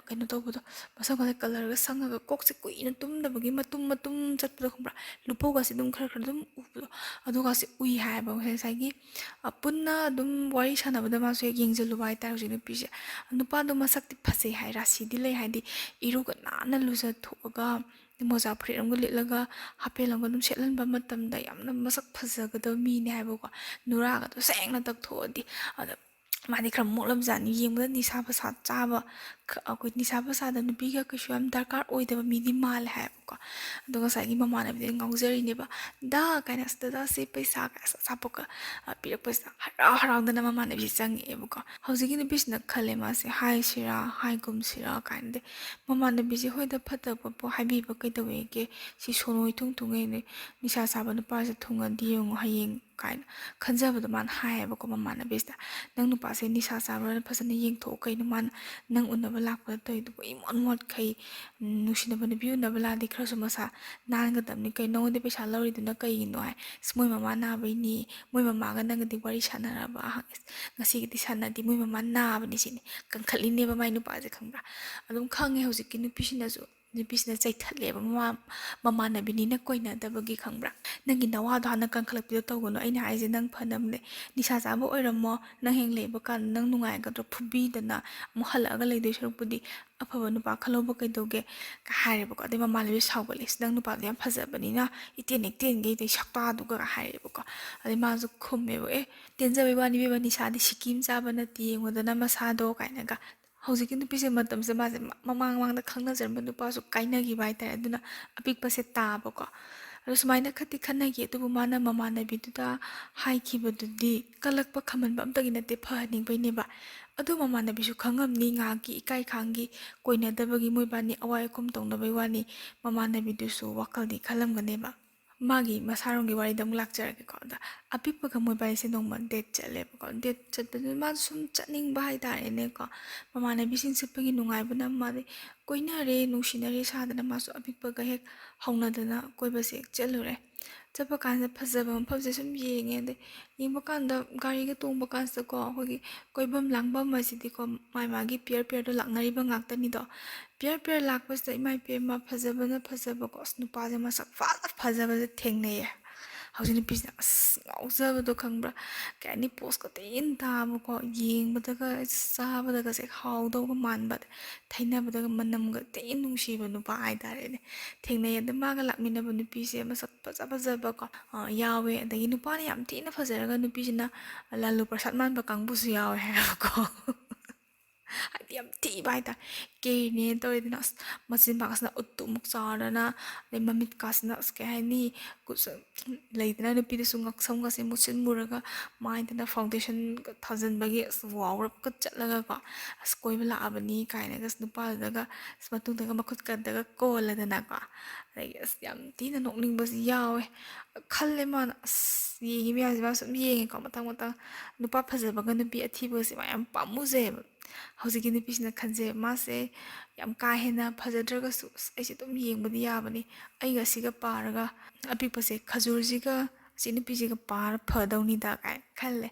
ꯀꯩꯅꯣ ꯇꯧꯕꯗꯣ, ꯃꯁꯝꯒꯁꯦ ꯀꯂꯔꯒ ꯁꯪꯉꯒ ꯀꯣꯛꯁꯦ ꯀꯨꯏꯅ ꯇꯨꯝꯗꯕꯒꯤ ꯃꯇꯨꯝ ꯃꯇꯨꯝ ꯆꯠꯄꯗꯣ ꯈꯪꯕ꯭ꯔꯥ? ꯂꯨꯄꯧꯒꯁꯦ ꯑꯗꯨꯝ ꯈꯔ ꯈꯔ ꯑꯗꯨꯝ ꯎꯕꯗꯣ, ꯑꯗꯨꯒꯁꯦ ꯎꯏ ꯍꯥꯏꯌꯦꯕ꯫ ꯉꯁꯥꯏ ꯉꯁꯥꯏꯒꯤ ꯄꯨꯟꯅ ꯑꯗꯨꯝ ꯋꯥꯔꯤ ꯁꯥꯟꯅꯕꯗ ꯃꯥꯁꯨ ꯍꯦꯛ ꯌꯦꯡꯁꯤꯜꯂꯨꯕ ꯍꯥꯏꯇꯥꯔꯦ ꯍꯧꯖꯤꯛ ꯅꯨꯄꯤꯁꯦ꯫ ꯅꯨꯄꯥꯗꯣ ꯃꯁꯛꯇꯤ ꯐꯖꯩ ꯍꯥꯏ, ꯔꯥꯁꯤꯗꯤ ꯂꯩ ꯍꯥꯏꯗꯤ, ꯏꯔꯨꯒ ꯅꯥꯟꯅ ꯂꯨꯖꯊꯣꯛꯑꯒ ꯃꯣꯖꯥ ꯐꯨꯔꯤꯠ ꯑꯃꯒ ꯂꯤꯠꯂꯒ ꯍꯥꯄꯦꯜ ꯑꯃꯒ ꯑꯗꯨꯝ ꯁꯦꯠꯍꯟꯕ ꯃꯇꯝꯗ ꯌꯥꯝꯅ ꯃꯁꯛ ꯐꯖꯒꯗꯕ ꯃꯤꯅꯦ ꯍꯥꯏꯕꯀꯣ꯫ ꯅꯨꯔꯥꯒꯗꯣ ꯁꯦꯡꯅ ꯇꯛꯊꯣꯛꯑꯗꯤ꯫ ꯑꯗ ꯃꯥꯗꯤ ꯈꯔ ꯃꯣꯠꯂꯝꯖꯥꯠꯅꯤ, ꯌꯦꯡꯕꯗ ꯅꯤꯁꯥ ꯄꯁꯥ ꯆꯥꯕ, ꯑꯩꯈꯣꯏ ꯅꯤꯁꯥ ꯄꯁꯥꯗ ꯅꯨꯄꯤꯒ ꯀꯩꯁꯨ ꯌꯥꯝ ꯗꯔꯀꯥꯔ ꯑꯣꯏꯗꯕ ꯃꯤꯗꯤ ꯃꯥꯜꯂꯦ ꯍꯥꯏꯕꯀꯣ꯫ ꯑꯗꯣ ꯉꯁꯥꯏꯒꯤ ꯃꯃꯥꯟꯅꯕꯤꯗꯨꯅ ꯉꯥꯎꯖꯔꯤꯅꯦꯕ, "ꯗꯥ" ꯀꯥꯏꯅ, "ꯑꯁ ꯗꯗꯥꯁꯦ ꯄꯩꯁꯥ ꯑꯆꯥꯄꯣꯠꯀ ꯄꯤꯔꯛꯄꯁꯤꯗ ꯍꯔꯥꯎ ꯍꯔꯥꯎꯗꯅ ꯃꯃꯥꯟꯅꯕꯤꯁꯦ ꯆꯪꯉꯛꯑꯦꯕꯀꯣ꯫ ꯍꯧꯖꯤꯛꯀꯤ ꯅꯨꯄꯤꯁꯤꯅ ꯈꯜꯂꯦ ꯃꯥꯁꯦ ꯍꯥꯏꯁꯤꯔꯥ ꯍꯥꯏꯒꯨꯝꯁꯤꯔꯥ ꯀꯥꯏꯅꯗꯤ꯫ ꯃꯃꯥꯟꯅꯕꯤꯁꯦ ꯍꯣꯏꯗ ꯐꯠꯇꯕ ꯄꯣꯠꯄꯨ ꯍꯥꯏꯕꯤꯕ ꯀꯩꯗꯧꯋꯦꯒꯦ? ꯁꯤ ꯁꯣꯅꯣꯏ ꯊꯨꯡ ꯊꯨꯡꯉꯩ ꯅꯤꯁꯥ ꯆꯥꯕ ꯅꯨꯄꯥꯁꯦ ꯊꯨꯡꯉꯗꯤ ꯌꯦꯡꯉꯣ ꯍꯌꯦꯡ ꯀꯥꯏꯅ ꯈꯟꯖꯕꯗꯣ ꯃꯥꯅ ꯍꯥꯏꯌꯦꯕꯀꯣ ꯃꯃꯥꯟꯅꯕꯤꯁꯤꯗ꯫ "ꯅꯪ ꯅꯨꯄꯥꯁꯦ ꯅꯤꯁꯥ ꯆꯥꯕ꯭ꯔꯥꯅ ꯐꯖꯅ ꯌꯦꯡꯊꯣꯛꯑꯣ꯫ ꯀꯩꯅꯣ ꯃꯥꯅ ꯅꯪ ꯎꯅꯕ ꯂꯥꯛꯄꯗ ꯇꯧꯔꯤꯗꯨꯕꯨ ꯏꯃꯣꯠ ꯃꯣꯠꯈꯩ꯫ ꯅꯨꯡꯁꯤꯅꯕ ꯅꯨꯄꯤ ꯎꯅꯕ ꯂꯥꯛꯑꯗꯤ ꯈꯔꯁꯨ ꯃꯁꯥ ꯅꯥꯟꯒꯗꯕꯅꯤ꯫ ꯀꯩꯅꯣ ꯅꯉꯣꯟꯗ ꯄꯩꯁꯥ ꯂꯧꯔꯤꯗꯨꯅ ꯀꯩꯒꯤꯅꯣ?" ꯍꯥꯏ꯫ "ꯑꯁ ꯃꯣꯏ ꯃꯃꯥ ꯅꯥꯕꯩꯅꯦ꯫ ꯃꯣꯏ ꯃꯃꯥꯒ ꯅꯪꯒꯗꯤ ꯋꯥꯔꯤ ꯁꯥꯟꯅꯔꯕ?" ꯍꯪꯉꯦ꯫ "ꯑꯁ ꯉꯁꯤꯒꯤꯗꯤ ꯁꯥꯟꯅꯗꯦ, ꯃꯣꯏ ꯃꯃꯥ ꯅꯥꯕꯅꯤ" ꯁꯤꯅꯤ꯫ ꯀꯟꯈꯠꯂꯤꯅꯦꯕ ꯃꯥꯏ ꯅꯨꯄꯥꯁꯦ ꯈꯪꯕ꯭ꯔꯥ? ꯑꯗꯨꯝ ꯈꯪꯉꯦ ꯍꯧꯖꯤꯛꯀꯤ ꯅꯨꯄꯤꯁꯤꯅꯁꯨ꯫ ꯅꯨꯄꯤꯁꯤꯅ ꯆꯩꯊꯠꯂꯦꯕ ꯃꯃꯥ, ꯃꯃꯥꯟꯅꯕꯤꯅꯤꯅ ꯀꯣꯏꯅꯗꯕꯒꯤ ꯈꯪꯕ꯭ꯔꯥ? "ꯅꯪꯒꯤ ꯅꯋꯥꯗꯣ ꯍꯥꯟꯅ ꯀꯟꯈꯠꯂꯛꯄꯤꯗꯣ ꯇꯧꯒꯅꯨ꯫ ꯑꯩꯅ ꯍꯥꯏꯁꯦ ꯅꯪ ꯐꯅꯕꯅꯦ꯫ ꯅꯤꯁꯥ ꯆꯥꯕ ꯑꯣꯏꯔꯝꯃꯣ, ꯅꯪ ꯍꯌꯦꯡ ꯂꯩꯕ ꯀꯥꯟꯗ ꯅꯪ ꯅꯨꯡꯉꯥꯏꯒꯗ꯭ꯔꯣ? ꯐꯨꯕꯤꯗꯅ ꯑꯃꯨꯛ ꯍꯜꯂꯛꯑꯒ ꯂꯩꯗꯣꯏ ꯁꯔꯨꯛꯄꯨꯗꯤ ꯑꯐꯕ ꯅꯨꯄꯥ ꯈꯜꯍꯧꯕ ꯀꯩꯗꯧꯒꯦ?" ꯀ ꯍꯥꯏꯔꯦꯕꯀꯣ꯫ ꯑꯗꯩ ꯃꯃꯥꯟꯅꯕꯤ ꯁꯥꯎꯒꯠꯂꯦ, "ꯁꯤ ꯅꯪ ꯅꯨꯄꯥꯗꯣ ꯌꯥꯝ ꯐꯖꯕꯅꯤꯅ ꯏꯇꯦꯟ ꯍꯦꯛ ꯇꯦꯟꯒꯩ ꯇꯧꯏ ꯁꯛꯇꯥꯗꯨꯒ" ꯍꯥꯏꯔꯦꯕꯀꯣ꯫ ꯑꯗꯩ ꯃꯥꯁꯨ ꯈꯨꯝꯃꯦꯕ, "ꯑꯦ, ꯇꯦꯟꯖꯕꯩ ꯋꯥꯅꯤ ꯏꯕꯦꯝꯃ, ꯅꯤꯁꯥꯗꯤ ꯁꯤꯀꯤ ꯑꯃ ꯆꯥꯕ ꯅꯠꯇꯦ, ꯌꯦꯡꯉꯣꯗꯅ ꯃꯁꯥꯗꯣ" ꯀꯥꯏꯅꯒ꯫ ꯍꯧꯖꯤꯛꯀꯤ ꯅꯨꯄꯤꯁꯦ ꯃꯇꯝꯁꯦ ꯃꯥꯁꯦ ꯃ-, ꯃꯃꯥꯡ ꯃꯃꯥꯡꯗ ꯈꯪꯅꯖꯔꯝꯕ ꯅꯨꯄꯥꯁꯨ ꯀꯥꯏꯅꯈꯤꯕ ꯍꯥꯏꯇꯥꯔꯦ꯫ ꯑꯗꯨꯅ ꯑꯄꯤꯛꯄꯁꯦ ꯇꯥꯕꯀꯣ꯫ ꯑꯗꯣ ꯁꯨꯃꯥꯏꯅ ꯈꯠꯇꯤ ꯈꯠꯅꯈꯤ, ꯑꯗꯨꯕꯨ ꯃꯥꯅ ꯃꯃꯥꯟꯅꯕꯤꯗꯨꯗ ꯍꯥꯏꯈꯤꯕꯗꯨꯗꯤ ꯀꯜꯂꯛꯄ ꯈꯝꯍꯟꯕ ꯑꯝꯇꯒꯤ ꯅꯠꯇꯦ, ꯐꯍꯟꯅꯤꯡꯕꯩꯅꯦꯕ꯫ ꯑꯗꯨ ꯃꯃꯥꯟꯅꯕꯤꯁꯨ ꯈꯪꯉꯝꯅꯤ, ꯉꯥꯏꯍꯥꯛꯀꯤ ꯏꯀꯥꯏ ꯈꯥꯡꯒꯤ ꯀꯣꯏꯅꯗꯕꯒꯤ ꯃꯣꯏꯕꯥꯅꯤ ꯑꯋꯥꯏ ꯑꯈꯨꯝ ꯇꯧꯅꯕꯩ ꯋꯥꯅꯤ, ꯃꯃꯥꯟꯅꯕꯤꯗꯨꯁꯨ ꯋꯥꯈꯜꯗꯤ ꯈꯜꯂꯝꯒꯅꯦꯕ꯫ ꯃꯥꯒꯤ ꯃꯁꯥꯔꯣꯝꯒꯤ ꯋꯥꯔꯤꯗ ꯑꯃꯨꯛ ꯂꯥꯛꯆꯔꯒꯦꯀꯣ꯫ ꯑꯗ ꯑꯄꯤꯛꯄꯒ ꯃꯣꯏꯕꯥꯅꯤꯁꯦ ꯅꯣꯡꯃ date ꯆꯠꯂꯦꯕꯀꯣ꯫ Date ꯆꯠꯄꯗꯨꯗ ꯃꯥꯁꯨ ꯁꯨꯝ ꯆꯠꯅꯤꯡꯕ ꯍꯥꯏꯇꯥꯔꯦꯅꯦꯀꯣ꯫ ꯃꯃꯥꯟꯅꯕꯤꯁꯤꯡ ꯆꯠꯄꯒꯤ ꯅꯨꯡꯉꯥꯏꯕꯅ ꯃꯥꯗꯤ ꯀꯣꯏꯅꯔꯦ, ꯅꯨꯡꯁꯤꯅꯔꯦ ꯁꯥꯗꯅ ꯃꯥꯁꯨ ꯑꯄꯤꯛꯄꯒ ꯍꯦꯛ ꯍꯧꯅꯗꯅ ꯀꯣꯏꯕꯁꯦ ꯍꯦꯛ ꯆꯠꯂꯨꯔꯦ꯫ ꯆꯠꯄ ꯀꯥꯟꯗ ꯐꯖꯕ ꯃꯐꯝꯁꯦ ꯁꯨꯝ ꯌꯦꯡꯉꯦ꯫ ꯑꯗꯩ ꯌꯦꯡꯕ ꯀꯥꯟꯗ ꯒꯥꯔꯤꯒ ꯇꯣꯡꯕ ꯀꯥꯟꯁꯤꯗꯀꯣ, ꯑꯩꯈꯣꯏꯒꯤ ꯀꯣꯏꯐꯝ ꯂꯥꯡꯐꯝ ꯍꯥꯏꯁꯤꯗꯤꯀꯣ, ꯃꯥꯏ ꯃꯥꯒꯤ pair pairꯗꯣ ꯂꯥꯛꯅꯔꯤꯕ ꯉꯥꯛꯇꯅꯤꯗꯣ꯫ Pair pair ꯂꯥꯛꯄꯁꯤꯗ ꯏꯃꯥ ꯏꯕꯦꯝꯃ, ꯐꯖꯕꯅ ꯐꯖꯕꯀꯣ꯫ ꯑꯁ, ꯅꯨꯄꯥꯁꯦ ꯃꯁꯛ ꯐꯖ ꯐꯖꯕꯁꯦ ꯊꯦꯡꯅꯩꯌꯦ꯫ ꯍꯧꯖꯤꯛ ꯅꯨꯄꯤꯁꯤꯅ ꯑꯁ ꯉꯥꯎꯖꯕꯗꯣ ꯈꯪꯕ꯭ꯔꯥ? ꯀꯩ ꯍꯥꯏꯅꯤ, poseꯀ ꯊꯤꯅ ꯇꯥꯕꯀꯣ, ꯌꯦꯡꯕꯗꯒ, ꯆꯥꯕꯗꯒꯁꯦ ꯍꯥꯎꯗꯧꯒ ꯃꯥꯟꯕ, ꯊꯩꯅꯕꯗꯒ ꯃꯅꯝꯒ ꯊꯤꯅ ꯅꯨꯡꯁꯤꯕ ꯅꯨꯄꯥ ꯍꯥꯏꯇꯥꯔꯦꯅꯦ꯫ ꯊꯦꯡꯅꯩ꯫ ꯑꯗ ꯃꯥꯒ ꯂꯥꯛꯃꯤꯟꯅꯕ ꯅꯨꯄꯤꯁꯦ ꯃꯁꯛ ꯐꯖ ꯐꯖꯕꯀꯣ, ꯑ, ꯌꯥꯎꯋꯦ꯫ ꯑꯗꯒꯤ ꯅꯨꯄꯥꯅ ꯌꯥꯝ ꯊꯤꯅ ꯐꯖꯔꯒ ꯅꯨꯄꯤꯁꯤꯅ ꯂꯥꯂꯨ ꯄ꯭ꯔꯁꯥꯗ ꯃꯥꯟꯕ ꯀꯥꯡꯕꯨꯁꯨ ꯌꯥꯎꯋꯦ ꯍꯥꯏꯕꯀꯣ꯫ ꯍꯥꯏꯗꯤ ꯌꯥꯝ ꯊꯤꯕ ꯍꯥꯏꯇꯥꯔꯦ꯫ ꯀꯦꯔꯤꯅꯦ ꯇꯧꯔꯤꯗꯅ, ꯑꯁ, ꯃꯆꯤꯟ ꯄꯥꯛꯁꯤꯅ ꯎꯠꯇꯨꯃꯨꯛ ꯆꯥꯎꯔꯗꯅ, ꯑꯗꯩ ꯃꯃꯤꯠꯀꯥꯁꯤꯅ, ꯑꯁ, ꯀꯩ ꯍꯥꯏꯅꯤ, ꯀꯨꯆꯨ-, ꯂꯩꯗꯅ, ꯅꯨꯄꯤꯗꯨꯁꯨ ꯉꯛꯁꯝꯒꯁꯦ ꯃꯨꯁꯤꯟ ꯃꯨꯔꯒ, ꯃꯥꯏꯗꯅ foundationꯒ ꯊꯥꯖꯤꯟꯕꯒꯤ, ꯑꯁ, ꯋꯥꯎꯔꯞꯀ ꯆꯠꯂꯒꯀꯣ, ꯑꯁ, ꯀꯣꯏꯕ ꯂꯥꯛꯑꯕꯅꯤ ꯀꯥꯏꯅꯒ, ꯑꯁ, ꯅꯨꯄꯥꯗꯨꯗꯒ, ꯑꯁ, ꯃꯇꯨꯡꯗꯒ ꯃꯈꯨꯠꯀꯗꯒ ꯀꯣꯜꯂꯗꯅꯀꯣ꯫ ꯑꯗꯒꯤ, ꯑꯁ, ꯌꯥꯝ ꯊꯤꯅ ꯅꯣꯛꯅꯤꯡꯕꯁꯨ ꯌꯥꯎꯋꯦ꯫ ꯈꯜꯂꯦ ꯃꯥꯅ, ꯑꯁ, ꯌꯦꯡꯉꯤ ꯃꯌꯥꯝꯁꯦ ꯃꯥ ꯁꯨꯝ ꯌꯦꯡꯉꯦꯀꯣ, ꯃꯊꯪ ꯃꯊꯪ꯫ ꯅꯨꯄꯥ ꯐꯖꯕꯒ ꯅꯨꯄꯤ ꯑꯊꯤꯕꯒꯁꯦ ꯃꯥ ꯌꯥꯝ ꯄꯥꯝꯃꯨꯖꯩꯌꯦꯕ꯫ ꯍꯧꯖꯤꯛꯀꯤ ꯅꯨꯄꯤꯁꯤꯅ ꯈꯟꯖꯩ, ꯃꯥꯁꯦ ꯌꯥꯝ ꯀꯥ ꯍꯦꯟꯅ ꯐꯖꯗ꯭ꯔꯒꯁꯨ, "ꯑꯁ, ꯑꯩꯁꯦ ꯑꯗꯨꯝ ꯌꯦꯡꯕꯗꯤ ꯌꯥꯕꯅꯤ, ꯑꯩꯒ ꯑꯁꯤꯒ ꯄꯥꯔꯒ ꯑꯄꯤꯛꯄꯁꯦ, ꯈꯖꯨꯔꯁꯤꯒ ꯑꯁꯤ ꯅꯨꯄꯤꯁꯤꯒ ꯄꯥꯔ ꯐꯗꯧꯅꯤꯗ" ꯀꯥꯏꯅ ꯈꯜꯂꯦ꯫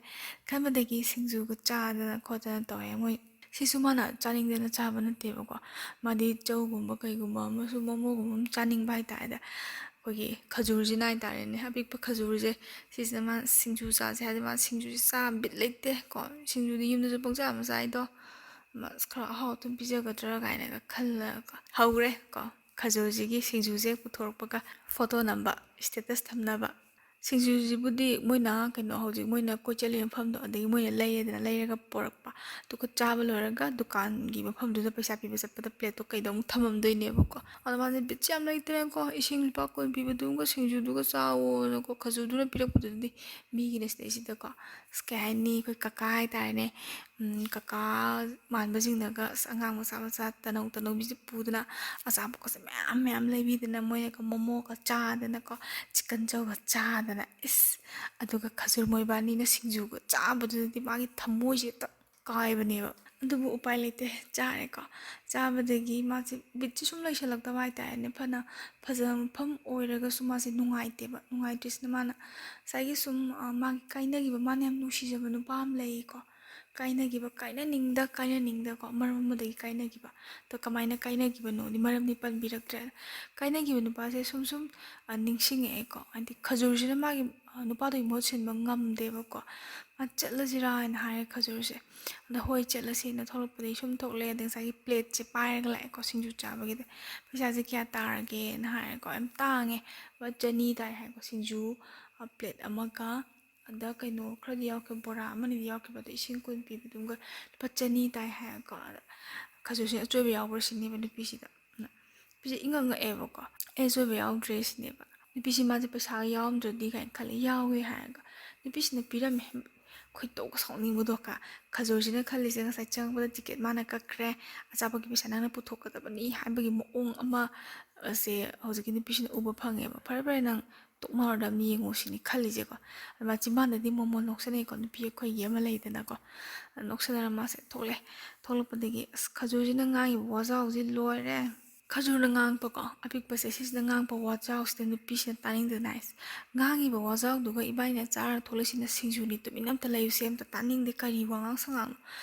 ꯈꯟꯕꯗꯒꯤ ꯁꯤꯡꯖꯨꯒ ꯆꯥꯗꯅ ꯈꯣꯠꯇꯅ ꯇꯧꯋꯦ ꯃꯣꯏ꯫ ꯁꯤꯁꯨ ꯃꯥꯅ ꯆꯥꯅꯤꯡꯗꯅ ꯆꯥꯕ ꯅꯠꯇꯦꯕꯀꯣ, ꯃꯥꯗꯤ ꯆꯧꯒꯨꯝꯕ ꯀꯩꯒꯨꯝꯕ ꯑꯃꯁꯨ, ꯃꯣꯃꯣꯒꯨꯝꯕ ꯑꯃ ꯆꯥꯅꯤꯡꯕ ꯍꯥꯏꯇꯥꯔꯦ꯫ ꯑꯩꯈꯣꯏꯒꯤ ꯈꯖꯨꯔꯁꯤꯅ ꯍꯥꯏꯇꯥꯔꯦꯅꯦ, ꯑꯄꯤꯛꯄ ꯈꯖꯨꯔꯁꯦ, ꯁꯤꯁꯤꯅ ꯃꯥ ꯁꯤꯡꯖꯨ ꯆꯥꯁꯦ ꯍꯥꯏꯗꯤ, ꯃꯥ ꯁꯤꯡꯖꯨꯁꯦ ꯆꯥ ꯕꯤꯠ ꯂꯩꯇꯦ ꯀꯣ꯫ ꯁꯤꯡꯖꯨꯗꯤ ꯌꯨꯝꯗꯁꯨ ꯄꯪꯆꯥ ꯑꯃ ꯆꯥꯏꯗꯣ, ꯃꯥ ꯈꯔ ꯑꯍꯥꯎ ꯑꯊꯨꯝ ꯄꯤꯖꯒꯗ꯭ꯔꯥ ꯀꯥꯏꯅꯒ ꯈꯜꯂꯒ ꯍꯧꯔꯦ ꯀꯣ꯫ ꯈꯖꯨꯔꯁꯤꯒꯤ ꯁꯤꯡꯖꯨꯁꯦ ꯄꯨꯊꯣꯔꯛꯄꯒ ꯐꯣꯇꯣ ꯅꯝꯕ, status ꯊꯝꯅꯕ꯫ ꯁꯤꯡꯖꯨꯁꯤꯕꯨꯗꯤ ꯃꯣꯏꯅ ꯀꯩꯅꯣ, ꯍꯧꯖꯤꯛ ꯃꯣꯏꯅ ꯀꯣꯏ ꯆꯠꯂꯤ ꯃꯐꯝꯗꯣ, ꯑꯗꯒꯤ ꯃꯣꯏꯅ ꯂꯩꯔꯦꯗꯅ, ꯂꯩꯔꯒ ꯄꯣꯔꯛꯄ, ꯑꯗꯨꯒ ꯆꯥꯕ ꯂꯣꯏꯔꯒ ꯗꯨꯀꯥꯟꯒꯤ ꯃꯐꯝꯗꯨꯗ ꯄꯩꯁꯥ ꯄꯤꯕ ꯆꯠꯄꯗ ꯄ꯭ꯂꯦꯠꯇꯣ ꯀꯩꯗ ꯑꯃꯨꯛ ꯊꯝꯃꯝꯗꯣꯏꯅꯦꯕꯀꯣ꯫ ꯑꯗꯣ ꯃꯥꯁꯦ ꯕꯤꯠꯁꯦ ꯌꯥꯝ ꯂꯩꯇ꯭ꯔꯦꯀꯣ, ꯏꯁꯤꯡ ꯂꯨꯄꯥ ꯀꯨꯟ ꯄꯤꯕꯗꯨꯒ ꯁꯤꯡꯖꯨꯗꯨꯒ ꯆꯥꯎꯋꯣꯅꯀꯣ, ꯈꯖꯨꯔꯗꯨꯅ ꯄꯤꯔꯛꯄꯗꯨꯗꯤ ꯃꯤꯒꯤꯅ ꯁꯤꯗꯩꯁꯤꯗꯀꯣ, ꯑꯁ, ꯀꯩ ꯍꯥꯏꯅꯤ, ꯑꯩꯈꯣꯏ ꯀꯀꯥ ꯍꯥꯏꯇꯥꯔꯦꯅꯦ, ꯎꯝ, ꯀꯀꯥ ꯃꯥꯟꯕꯁꯤꯡꯅꯒ, ꯑꯁ, ꯑꯉꯥꯡ ꯃꯆꯥ ꯃꯆꯥ ꯇꯅꯧ ꯇꯅꯧꯕꯤꯁꯦ ꯄꯨꯗꯅ ꯑꯆꯥꯄꯣꯠꯀꯁꯦ ꯃꯌꯥꯝ ꯃꯌꯥꯝ ꯂꯩꯕꯤꯗꯅ, ꯃꯣꯏꯅꯒ ꯃꯣꯃꯣꯒ ꯆꯥꯗꯅꯀꯣ, ꯆꯤꯛꯀꯟ ꯆꯧꯒ ꯆꯥꯗꯅ, ꯏꯁ, ꯑꯗꯨꯒ ꯈꯖꯨꯔ ꯃꯣꯏꯕꯥꯅꯤꯅ ꯁꯤꯡꯖꯨꯒ ꯆꯥꯕꯗꯨꯗꯗꯤ ꯃꯥꯒꯤ ꯊꯃꯣꯏꯁꯦ ꯍꯦꯛꯇ ꯀꯥꯏꯕꯅꯦꯕ꯫ ꯑꯗꯨꯕꯨ ꯎꯄꯥꯏ ꯂꯩꯇꯦ, ꯆꯥꯔꯦꯀꯣ꯫ ꯆꯥꯕꯗꯒꯤ ꯃꯥꯁꯦ ꯕꯤꯠꯁꯦ ꯁꯨꯝ ꯂꯩꯁꯜꯂꯛꯇꯕ ꯍꯥꯏꯇꯥꯔꯦꯅꯦ꯫ ꯐꯅ ꯐꯖꯕ ꯃꯐꯝ ꯑꯣꯏꯔꯒꯁꯨ ꯃꯥꯁꯦ ꯅꯨꯡꯉꯥꯏꯇꯦꯕ꯫ ꯅꯨꯡꯉꯥꯏꯇ꯭ꯔꯤꯁꯤꯅ ꯃꯥꯅ ꯉꯁꯥꯏꯒꯤ ꯁꯨꯝ, ꯑ, ꯃꯥꯒꯤ ꯀꯥꯏꯅꯈꯤꯕ, ꯃꯥꯅ ꯌꯥꯝ ꯅꯨꯡꯁꯤꯖꯕ ꯅꯨꯄꯥ ꯑꯃ ꯂꯩꯌꯦꯀꯣ꯫ ꯀꯥꯏꯅꯈꯤꯕ, ꯀꯥꯏꯅꯅꯤꯡꯗ ꯀꯥꯏꯅꯅꯤꯡꯗꯀꯣ, ꯃꯔꯝ ꯑꯃꯗꯒꯤ ꯀꯥꯏꯅꯈꯤꯕ꯫ ꯑꯗꯣ ꯀꯃꯥꯏꯅ ꯀꯥꯏꯅꯈꯤꯕꯅꯣꯗꯤ ꯃꯔꯝꯗꯤ ꯄꯟꯕꯤꯔꯛꯇ꯭ꯔꯦ꯫ ꯀꯥꯏꯅꯈꯤꯕ ꯅꯨꯄꯥꯁꯦ ꯁꯨꯝ ꯁꯨꯝ, ꯑ, ꯅꯤꯡꯁꯤꯡꯉꯛꯑꯦꯀꯣ꯫ ꯍꯥꯏꯗꯤ ꯈꯖꯨꯔꯁꯤꯅ ꯃꯥꯒꯤ, ꯑ, ꯅꯨꯄꯥꯗꯨꯒꯤ ꯃꯍꯨꯠ ꯁꯤꯟꯕ ꯉꯝꯗꯦꯕꯀꯣ꯫ ꯃꯥ ꯆꯠꯂꯁꯤꯔꯥ ꯍꯥꯏꯅ ꯍꯥꯏꯔꯦ ꯈꯖꯨꯔꯁꯦ꯫ ꯑꯗ ꯍꯣꯏ ꯆꯠꯂꯁꯦꯅ ꯊꯣꯛꯂꯛꯄꯗꯒꯤ ꯁꯨꯝ ꯊꯣꯛꯂꯛꯑꯦ꯫ ꯑꯗ ꯉꯁꯥꯏꯒꯤ ꯄ꯭ꯂꯦꯠꯁꯦ ꯄꯥꯏꯔꯒ ꯂꯥꯛꯑꯦꯀꯣ ꯁꯤꯡꯖꯨ ꯆꯥꯕꯒꯤꯗ꯫ "ꯄꯩꯁꯥꯁꯦ ꯀꯌꯥ ꯇꯥꯔꯒꯦꯅ?" ꯍꯥꯏꯔꯦꯀꯣ꯫ "ꯌꯥꯝ ꯇꯥꯡꯉꯦ, ꯂꯨꯄꯥ ꯆꯅꯤ ꯇꯥꯏ" ꯍꯥꯏꯀꯣ꯫ ꯁꯤꯡꯖꯨ, ꯑ, ꯄ꯭ꯂꯦꯠ ꯑꯃꯒ, ꯑꯗ ꯀꯩꯅꯣ ꯈꯔꯗꯤ ꯌꯥꯎꯈꯤꯕ, ꯕꯣꯔꯥ ꯑꯃꯅꯤꯗꯤ ꯌꯥꯎꯈꯤꯕ, ꯑꯗꯣ ꯏꯁꯤꯡ ꯀꯨꯟ ꯄꯤꯕꯗꯨꯝꯒ ꯂꯨꯄꯥ ꯆꯅꯤ ꯇꯥꯏ ꯍꯥꯏꯀꯣ꯫ ꯑꯗ ꯈꯖꯨꯔꯁꯦ ꯑꯆꯣꯏꯕ ꯌꯥꯎꯕ꯭ꯔꯥ ꯁꯤꯅꯦꯕ ꯅꯨꯄꯤꯁꯤꯗ꯫ ꯑꯗ ꯅꯨꯄꯤꯁꯦ ꯏꯉꯛ ꯉꯛꯑꯦꯕꯀꯣ꯫ "ꯑꯩ ꯑꯆꯣꯏꯕ ꯌꯥꯎꯗ꯭ꯔꯦ" ꯁꯤꯅꯦꯕ꯫ ꯅꯨꯄꯤꯁꯤ ꯃꯥꯁꯦ ꯄꯩꯁꯥꯒ ꯌꯥꯎꯔꯝꯗ꯭ꯔꯗꯤ ꯀꯥꯏꯅ ꯈꯜꯂꯤ, ꯌꯥꯎꯋꯦ ꯍꯥꯏꯔꯒ ꯅꯨꯄꯤꯁꯤꯅ ꯄꯤꯔꯝꯃꯦ꯫ ꯈꯣꯏꯗꯧꯒ ꯁꯥꯎꯅꯤꯡꯕꯗꯣ ꯀ-, ꯈꯖꯨꯔꯁꯤꯅ ꯈꯜꯂꯤꯁꯦ ꯉꯁꯥꯏ ꯆꯪꯉꯛꯄꯗ ꯇꯤꯀꯦꯠ ꯃꯥꯅ ꯀꯛꯈ꯭ꯔꯦ, ꯑꯆꯥꯄꯣꯠꯀꯤ ꯄꯩꯁꯥ ꯅꯪꯅ ꯄꯨꯊꯣꯛꯀꯗꯕꯅꯤ ꯍꯥꯏꯕꯒꯤ ꯃꯑꯣꯡ ꯑꯃ, ꯑ, ꯁꯦ ꯍꯧꯖꯤꯛꯀꯤ ꯅꯨꯄꯤꯁꯤꯅ ꯎꯕ ꯐꯪꯉꯦꯕ꯫ "ꯐꯔꯦ ꯐꯔꯦ, ꯅꯪ ꯇꯣꯛꯅꯔꯗꯕꯅꯤ ꯌꯦꯡꯉꯣ" ꯁꯤꯅꯤ ꯈꯜꯂꯤꯁꯦꯀꯣ꯫ ꯑꯗ ꯃꯥ ꯆꯤꯝꯕꯥꯟꯗꯗꯤ ꯃꯣꯃꯣꯟ ꯅꯣꯛꯁꯟꯅꯩꯀꯣ, ꯅꯨꯄꯤ ꯑꯩꯈꯣꯏꯒꯤ ꯑꯃ ꯂꯩꯗꯅꯀꯣ꯫ ꯑꯗ ꯅꯣꯛꯁꯟꯅꯔ ꯃꯥꯁꯦ ꯊꯣꯛꯂꯛꯑꯦ꯫ ꯊꯣꯛꯂꯛꯄꯗꯒꯤ ꯑꯁ ꯈꯖꯨꯔꯁꯤꯅ ꯉꯥꯡꯉꯤꯕ ꯋꯥꯖꯥꯎꯁꯤ ꯂꯣꯏꯔꯦ꯫ ꯈꯖꯨꯔꯅ ꯉꯥꯡꯉꯛꯄꯀꯣ, ꯑꯄꯤꯛꯄꯁꯦ ꯁꯤꯁꯤꯅ ꯉꯥꯡꯉꯛꯄ ꯋꯥꯖꯥꯎꯁꯤꯗ ꯅꯨꯄꯤꯁꯤꯅ ꯇꯥꯅꯤꯡꯗꯅ ꯍꯥꯏꯁꯦ, "ꯉꯥꯡꯉꯤꯕ ꯋꯥꯖꯥꯎꯗꯨꯒ ꯏꯕꯥꯅꯤꯅ ꯆꯥꯔ ꯊꯣꯛꯂꯛꯏꯁꯤꯅ ꯁꯤꯡꯖꯨꯅꯤ, ꯇꯨꯃꯤꯟꯅ ꯑꯝꯇ ꯂꯩꯌꯨꯁꯦ, ꯑꯝꯇ ꯇꯥꯅꯤꯡꯗꯦ, ꯀꯔꯤ ꯋꯥꯉꯥꯡ ꯁꯉꯥꯡꯅꯣ?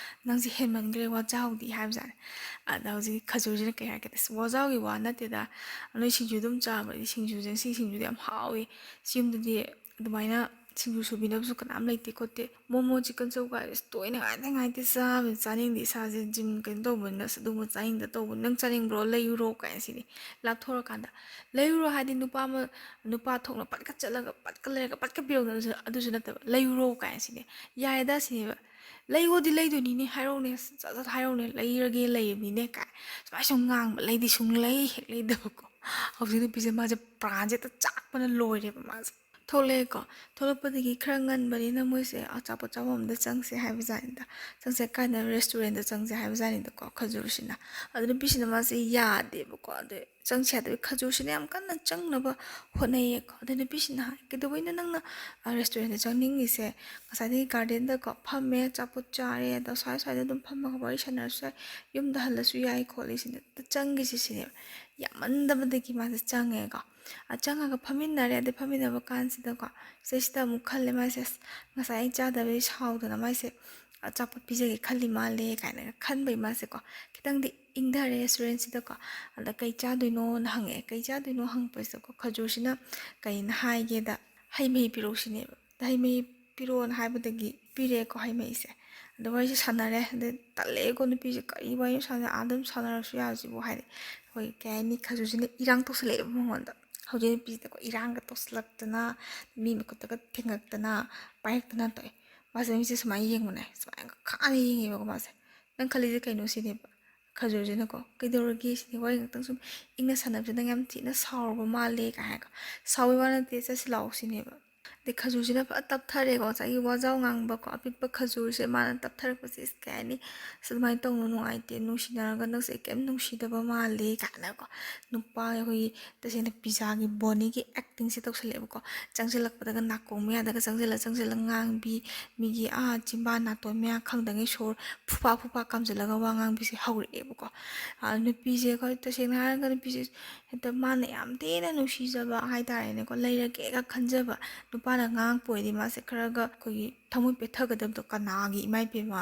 ꯅꯪꯁꯦ ꯍꯦꯟꯃꯟꯈ꯭ꯔꯦ ꯋꯥꯖꯥꯎꯗꯤ" ꯍꯥꯏꯕꯖꯥꯠꯅꯦ꯫ ꯑꯗ ꯍꯧꯖꯤꯛꯀꯤ ꯈꯖꯨꯔꯁꯤꯅ ꯀꯩ ꯍꯥꯏꯔꯛꯀꯦꯗ, "ꯑꯁ, ꯋꯥꯖꯥꯎꯒꯤ ꯋꯥ ꯅꯠꯇꯦꯗ, ꯅꯣꯏ ꯁꯤꯡꯖꯨ ꯑꯗꯨꯝ ꯆꯥꯕꯗꯤ ꯁꯤꯡꯖꯨꯁꯦ, ꯁꯤ ꯁꯤꯡꯖꯨꯗꯤ ꯌꯥꯝ ꯍꯥꯎꯋꯤ, ꯁꯤ ꯌꯨꯝꯗꯗꯤ ꯑꯗꯨꯃꯥꯏꯅ ꯁꯤꯡꯖꯨ ꯁꯨꯕꯤꯅꯕꯁꯨ ꯀꯅꯥꯝ ꯂꯩꯇꯦ ꯈꯣꯠꯇꯦ꯫ ꯃꯣꯃꯣ, ꯆꯤꯛꯀꯟ ꯆꯧ ꯀꯥꯏꯁꯦ ꯇꯣꯏꯅ ꯉꯥꯏꯗ ꯉꯥꯏꯗꯦ ꯆꯥꯕ ꯆꯥꯅꯤꯡꯗꯦ꯫ ꯏꯁꯥꯁꯦ ꯖꯤꯝ ꯀꯩꯅꯣ ꯇꯧꯕꯅꯤꯅ ꯑꯁ ꯑꯗꯨꯒꯨꯝꯕ ꯆꯥꯅꯤꯡꯗ ꯇꯧꯕꯅꯤ꯫ "ꯅꯪ ꯆꯥꯅꯤꯡꯕ꯭ꯔꯣ? ꯂꯩꯔꯨꯔꯣ" ꯀꯥꯏꯅ ꯁꯤꯅꯤ꯫ ꯂꯥꯞꯊꯣꯔꯀꯥꯟꯗ "ꯂꯩꯔꯨꯔꯣ" ꯍꯥꯏꯗꯤ ꯅꯨꯄꯥ ꯑꯃ, ꯅꯨꯄꯥ ꯊꯣꯛꯅ ꯄꯠꯀ ꯆꯠꯂꯒ ꯄꯠꯀ ꯂꯩꯔꯒ ꯄꯠꯀ ꯄꯤꯔꯛꯅꯕꯁꯨ ꯑꯗꯨꯁꯨ ꯅꯠꯇꯕ, "ꯂꯩꯔꯨꯔꯣ" ꯀꯥꯏꯅ ꯁꯤꯅꯤ꯫ "ꯌꯥꯔꯦꯗ" ꯁꯤꯅꯦꯕ꯫ "ꯂꯩꯌꯣꯗꯤ ꯂꯩꯗꯣꯏꯅꯤꯅꯦ, ꯍꯥꯏꯔꯛꯎꯅꯦ, ꯁꯠ ꯁꯠ ꯍꯥꯏꯔꯛꯎꯅꯦ, ꯂꯩꯔꯒꯦ, ꯂꯩꯕꯅꯤꯅꯦ" ꯀꯥꯏ ꯁꯨꯃꯥꯏ ꯁꯨꯝ ꯉꯥꯡꯕ꯫ ꯂꯩꯗꯤ ꯁꯨꯡꯂꯩ ꯍꯦꯛ ꯂꯩꯗꯕꯀꯣ꯫ ꯍꯧꯖꯤꯛ ꯅꯨꯄꯤꯁꯦ ꯃꯥꯁꯦ ꯄ꯭ꯔꯥꯟꯁꯦ ꯍꯦꯛꯇ ꯆꯥꯛꯄꯅ ꯂꯣꯏꯔꯦꯕ ꯃꯥꯁꯦ꯫ ꯊꯣꯛꯂꯛꯑꯦꯀꯣ꯫ ꯊꯣꯛꯂꯛꯄꯗꯒꯤ ꯈꯔ ꯉꯟꯕꯅꯤꯅ ꯃꯣꯏꯁꯦ ꯑꯆꯥꯄꯣꯠ ꯆꯥꯐꯝ ꯑꯝꯗ ꯆꯪꯁꯦ ꯍꯥꯏꯕ ꯖꯥꯠꯅꯤꯗ꯫ ꯆꯪꯁꯦ ꯀꯥꯏꯅ ꯔꯦꯁꯇꯨꯔꯦꯟꯗ ꯆꯪꯁꯦ ꯍꯥꯏꯕ ꯖꯥꯠꯅꯤꯗꯀꯣ, ꯈꯖꯨꯔꯁꯤꯅ꯫ ꯑꯗꯨ ꯅꯨꯄꯤꯁꯤꯅ ꯃꯥꯁꯦ ꯌꯥꯗꯦꯕꯀꯣ꯫ ꯑꯗꯨ ꯆꯪꯁꯦ ꯌꯥꯗꯕꯩ ꯈꯖꯨꯔꯁꯤꯅ ꯌꯥꯝ ꯀꯟꯅ ꯆꯪꯅꯕ ꯍꯣꯠꯅꯩꯌꯦꯀꯣ꯫ ꯑꯗ ꯅꯨꯄꯤꯁꯤꯅ ꯍꯥꯏ, "ꯀꯩꯗꯧꯕꯩꯅꯣ ꯅꯪꯅ, ꯑ, ꯔꯦꯁꯇꯨꯔꯦꯟꯗ ꯆꯪꯅꯤꯡꯉꯤꯁꯦ? ꯉꯁꯥꯏꯗꯒꯤ ꯒꯥꯔꯗꯦꯟꯗꯀꯣ ꯐꯝꯃꯦ, ꯑꯆꯥꯄꯣꯠ ꯆꯥꯔꯦ, ꯑꯗꯣ ꯁ꯭ꯋꯥꯏ ꯁ꯭ꯋꯥꯏꯗ ꯑꯗꯨꯝ ꯐꯝꯃꯒ ꯋꯥꯔꯤ ꯁꯥꯟꯅꯔꯁꯨ ꯌꯥꯏ, ꯌꯨꯝꯗ ꯍꯜꯂꯁꯨ ꯌꯥꯏ ꯈꯣꯠꯂꯤ ꯁꯤꯅꯦ꯫ ꯑꯗ ꯆꯪꯈꯤꯁꯤ ꯁꯤꯅꯦꯕ꯫ ꯌꯥꯝꯃꯟꯗꯕꯗꯒꯤ ꯃꯥꯁꯦ ꯆꯪꯉꯦꯀꯣ꯫ ꯑ, ꯆꯪꯉꯒ ꯐꯝꯃꯤꯟꯅꯔꯦ꯫ ꯑꯗꯩ ꯐꯝꯃꯤꯟꯅꯕ ꯀꯥꯟꯁꯤꯗꯀꯣ, ꯁꯤꯗꯩꯁꯤꯗ ꯑꯃꯨꯛ ꯈꯜꯂꯦ ꯃꯥꯁꯦ, "ꯑꯁ, ꯉꯁꯥꯏ ꯑꯩ ꯆꯥꯗꯕꯩ ꯁꯥꯎꯗꯅ ꯃꯥꯁꯦ ꯑꯆꯥꯄꯣꯠ ꯄꯤꯖꯒꯦ ꯈꯜꯂꯤ ꯃꯥꯜꯂꯦ" ꯀꯥꯏꯅꯒ ꯈꯟꯕꯩ ꯃꯥꯁꯦꯀꯣ ꯈꯤꯇꯪꯗꯤ ꯏꯪꯊꯔꯦ ꯔꯦꯁꯇꯨꯔꯦꯟꯁꯤꯗꯀꯣ꯫ ꯑꯗ "ꯀꯩ ꯆꯥꯗꯣꯏꯅꯣꯅ" ꯍꯪꯉꯛꯑꯦ꯫ "ꯀꯩ ꯆꯥꯗꯣꯏꯅꯣ?" ꯍꯪꯉꯛꯄꯁꯤꯗꯀꯣ ꯈꯖꯨꯔꯁꯤꯅ ꯀꯩꯅ ꯍꯥꯏꯒꯦꯗ, "ꯍꯩ ꯃꯍꯤ ꯄꯤꯔꯛꯑꯣ" ꯁꯤꯅꯦꯕ꯫ ꯑꯗ "ꯍꯩ ꯃꯍꯤ ꯄꯤꯔꯛꯑꯣꯅ" ꯍꯥꯏꯕꯗꯒꯤ ꯄꯤꯔꯛꯑꯦꯀꯣ ꯍꯩ ꯃꯍꯤꯁꯦ꯫ ꯑꯗ ꯋꯥꯔꯤꯁꯦ ꯁꯥꯟꯅꯔꯦ꯫ ꯑꯗ "ꯇꯜꯂꯛꯑꯦꯀꯣ ꯅꯨꯄꯤꯁꯦ, ꯀꯔꯤ ꯋꯥꯔꯤ ꯁꯥꯟꯅ-, ꯑꯥꯗ ꯑꯗꯨꯝ ꯁꯥꯟꯅꯔꯁꯨ ꯌꯥꯁꯤꯕꯨ" ꯍꯥꯏꯗꯤ ꯑꯩꯈꯣꯏ ꯀꯩ ꯍꯥꯏꯅꯤ, ꯈꯖꯨꯔꯁꯤꯅ ꯏꯔꯥꯡ ꯇꯧꯁꯜꯂꯛꯑꯦꯕ ꯃꯉꯣꯟꯗ꯫ ꯍꯧꯖꯤꯛ ꯅꯨꯄꯤꯁꯤꯗꯀꯣ ꯏꯔꯥꯡꯒ ꯇꯧꯁꯜꯂꯛꯇꯅ, ꯃꯤ ꯃꯈꯨꯠꯇꯒ ꯊꯦꯡꯉꯛꯇꯅ, ꯄꯥꯏꯔꯛꯇꯅ ꯇꯧꯋꯦ꯫ ꯃꯥꯁꯦ ꯃꯤꯁꯦ ꯁꯨꯃꯥꯏꯅ ꯌꯦꯡꯕꯅꯦ, ꯁꯨꯃꯥꯏꯅ ꯈꯥꯅ ꯌꯦꯡꯉꯦꯕꯀꯣ ꯃꯥꯁꯦ꯫ "ꯅꯪ ꯈꯜꯂꯤꯁꯦ ꯀꯩꯅꯣ?" ꯁꯤꯅꯦꯕ꯫ ꯈꯖꯨꯔꯁꯤꯅꯀꯣ "ꯀꯩꯗꯧꯔꯒꯦ?" ꯁꯤꯅꯤ꯫ "ꯋꯥꯔꯤ ꯉꯥꯛꯇꯪ ꯁꯨꯝ ꯏꯪꯅ ꯁꯥꯟꯅꯕꯁꯦ ꯅꯪ ꯌꯥꯝ ꯊꯤꯅ ꯁꯥꯎꯔꯕ ꯃꯥꯜꯂꯦ" ꯀꯥꯏ ꯍꯥꯏꯔꯒ, "ꯁꯥꯎꯕꯩ ꯋꯥ ꯅꯠꯇꯦ, ꯆꯠꯁꯤ ꯂꯥꯛꯑꯣ" ꯁꯤꯅꯦꯕ꯫ ꯑꯗꯩ ꯈꯖꯨꯔꯁꯤꯅ ꯐꯖꯅ ꯇꯞꯊꯔꯦꯀꯣ, ꯉꯁꯥꯏꯒꯤ ꯋꯥꯖꯥꯎ ꯉꯥꯡꯕꯀꯣ ꯑꯄꯤꯛꯄ ꯈꯖꯨꯔꯁꯦ ꯃꯥꯅ ꯇꯞꯊꯔꯛꯄꯁꯦ, ꯏꯁ, ꯀꯩ ꯍꯥꯏꯅꯤ, "ꯑꯁ, ꯑꯗꯨꯃꯥꯏꯅ ꯇꯧꯅꯨ, ꯅꯨꯡꯉꯥꯏꯇꯦ, ꯅꯨꯡꯁꯤꯅꯔꯒ ꯅꯪꯁꯦ ꯑꯩ ꯀꯩꯝ ꯅꯨꯡꯁꯤꯗꯕ ꯃꯥꯜꯂꯦ" ꯀꯥꯏꯅꯀꯣ꯫ ꯅꯨꯄꯥ ꯑꯩꯈꯣꯏꯒꯤ ꯇꯁꯦꯡꯅ ꯄꯤꯖꯥꯒꯤ ꯕꯣꯅꯤꯒꯤ ꯑꯦꯛꯇꯤꯡꯁꯦ ꯇꯧꯁꯜꯂꯛꯑꯦꯕꯀꯣ꯫ ꯆꯪꯁꯤꯜꯂꯛꯄꯗꯒ ꯅꯥꯀꯣꯡ ꯃꯌꯥꯗꯒ ꯆꯪꯁꯤꯜꯂ ꯆꯪꯁꯤꯜꯂ ꯉꯥꯡꯕꯤ, ꯃꯤꯒꯤ, ꯑꯥ, ꯆꯤꯝꯕꯥꯟ ꯅꯥꯇꯣꯟ ꯃꯌꯥ ꯈꯪꯗꯉꯩ ꯁꯣꯔ ꯐꯨꯐꯥ ꯐꯨꯐꯥ ꯀꯥꯝꯁꯤꯜꯂꯒ ꯋꯥ ꯉꯥꯡꯕꯤꯁꯦ ꯍꯧꯔꯛꯑꯦꯕꯀꯣ꯫ ꯑꯥ, ꯅꯨꯄꯤꯁꯦ ꯑꯩꯈꯣꯏ ꯇꯁꯦꯡꯅ ꯍꯥꯏꯔꯒ ꯅꯨꯄꯤꯁꯦ ꯍꯦꯛꯇ ꯃꯥꯅ ꯌꯥꯝ ꯊꯤꯅ ꯅꯨꯡꯁꯤꯖꯕ ꯍꯥꯏꯇꯥꯔꯦꯅꯦꯀꯣ, ꯂꯩꯔꯒꯦꯒ ꯈꯟꯖꯕ ꯅꯨꯄꯥꯅ ꯉꯥꯡꯉꯛꯄ ꯑꯣꯏꯔꯗꯤ ꯃꯥꯁꯦ ꯈꯔꯒ ꯑꯩꯈꯣꯏꯒꯤ ꯊꯃꯣꯏ ꯄꯦꯠꯊꯒꯗꯕꯗꯣ, ꯀꯅꯥꯒꯤ ꯏꯃꯥ ꯏꯕꯦꯝꯃ,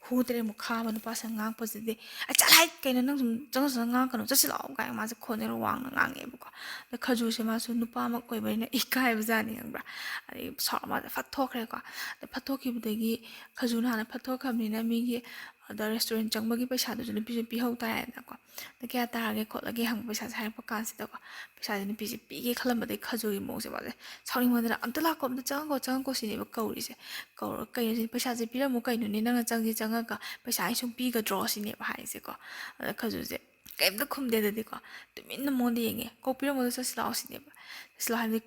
ꯐꯨ ꯇꯔꯦꯠꯃꯨꯛ ꯈꯥꯕ ꯅꯨꯄꯥꯁꯤꯅ ꯉꯥꯡꯉꯛꯄꯁꯤꯗꯤ, "ꯑꯩ ꯆꯠꯂꯣ ꯍꯥꯏ, ꯀꯩꯅꯣ ꯅꯪ ꯁꯨꯝ ꯆꯪꯁꯤꯜꯂꯒ ꯉꯥꯡꯉꯛꯀꯅꯨ, ꯆꯠꯁꯤꯜꯂꯛꯑꯣ" ꯀꯥꯏꯅ ꯃꯥꯁꯦ ꯈꯣꯟꯖꯦꯜ ꯋꯥꯡꯅ ꯉꯥꯡꯉꯛꯑꯦꯕꯀꯣ꯫ ꯑꯗ ꯈꯖꯨꯔꯁꯦ ꯃꯥꯁꯨ ꯅꯨꯄꯥꯃꯛ ꯑꯣꯏꯕꯅꯤꯅ ꯏꯀꯥꯏꯕꯖꯥꯠꯅꯤ, ꯈꯪꯕ꯭ꯔꯥ? ꯑꯗꯩ ꯁꯥꯎꯔ ꯃꯥꯁꯦ ꯐꯠ ꯊꯣꯛꯈ꯭ꯔꯦꯀꯣ꯫ ꯑꯗꯩ ꯐꯠ ꯊꯣꯛꯈꯤꯕꯗꯒꯤ ꯈꯖꯨꯔꯅ ꯍꯥꯟꯅ ꯐꯠ ꯊꯣꯛꯈ꯭ꯔꯕꯅꯤꯅ ꯃꯤꯒꯤ ꯑꯗ restaurant ꯆꯪꯕꯒꯤ ꯄꯩꯁꯥꯗꯨꯁꯨ ꯅꯨꯄꯤꯁꯨ ꯄꯤꯍꯧ ꯇꯥꯔꯦꯗꯅꯀꯣ꯫ ꯑꯗ ꯀꯌꯥ ꯇꯥꯔꯒꯦ ꯈꯣꯠꯂꯒꯦ ꯍꯪꯕ ꯄꯩꯁꯥꯁꯦ ꯍꯥꯏꯔꯛꯄ ꯀꯥꯟꯁꯤꯗꯀꯣ, ꯄꯩꯁꯥꯁꯦ ꯅꯨꯄꯤꯁꯦ ꯄꯤꯒꯦ ꯈꯜꯂꯝꯕꯗꯒꯤ ꯈꯖꯨꯔꯒꯤ ꯃꯑꯣꯡꯁꯦ ꯃꯥꯁꯦ ꯁꯥꯎꯅꯤꯡꯃꯟꯗꯅ, "ꯑꯝꯇ ꯂꯥꯛꯀꯣ, ꯑꯝꯇ ꯆꯪꯉꯛꯀꯣ, ꯆꯪꯉꯛꯀꯣ" ꯁꯤꯅꯦꯕ ꯀꯧꯔꯤꯁꯦ꯫ ꯀꯧꯔ, "ꯀꯩꯅꯣ ꯁꯤꯅꯤ, ꯄꯩꯁꯥꯁꯦ ꯄꯤꯔꯝꯃꯨ ꯀꯩꯅꯣꯅꯦ, ꯅꯪꯅ ꯆꯪꯁꯤ ꯆꯪꯉꯒ ꯄꯩꯁꯥ ꯑꯩ ꯁꯨꯝ ꯄꯤꯒꯗ꯭ꯔꯣ?" ꯁꯤꯅꯦꯕ ꯍꯥꯏꯔꯤꯁꯦꯀꯣ꯫ ꯑꯗ ꯈꯖꯨꯔꯁꯦ ꯀꯩꯝꯇ ꯈꯨꯝꯗꯦ꯫ ꯑꯗꯨꯗꯤꯀꯣ ꯇꯨꯃꯤꯟꯅ ꯃꯉꯣꯟꯗ ꯌꯦꯡꯉꯦ꯫ "ꯀꯣꯛ ꯄꯤꯔꯝꯃꯣ, ꯑꯗꯨ ꯆꯠꯁꯤ ꯂꯥꯛꯑꯣ" ꯁꯤꯅꯦꯕ꯫ ꯆꯠꯁꯤ ꯂꯥꯛꯑꯣ ꯍꯥꯏꯕꯗꯤ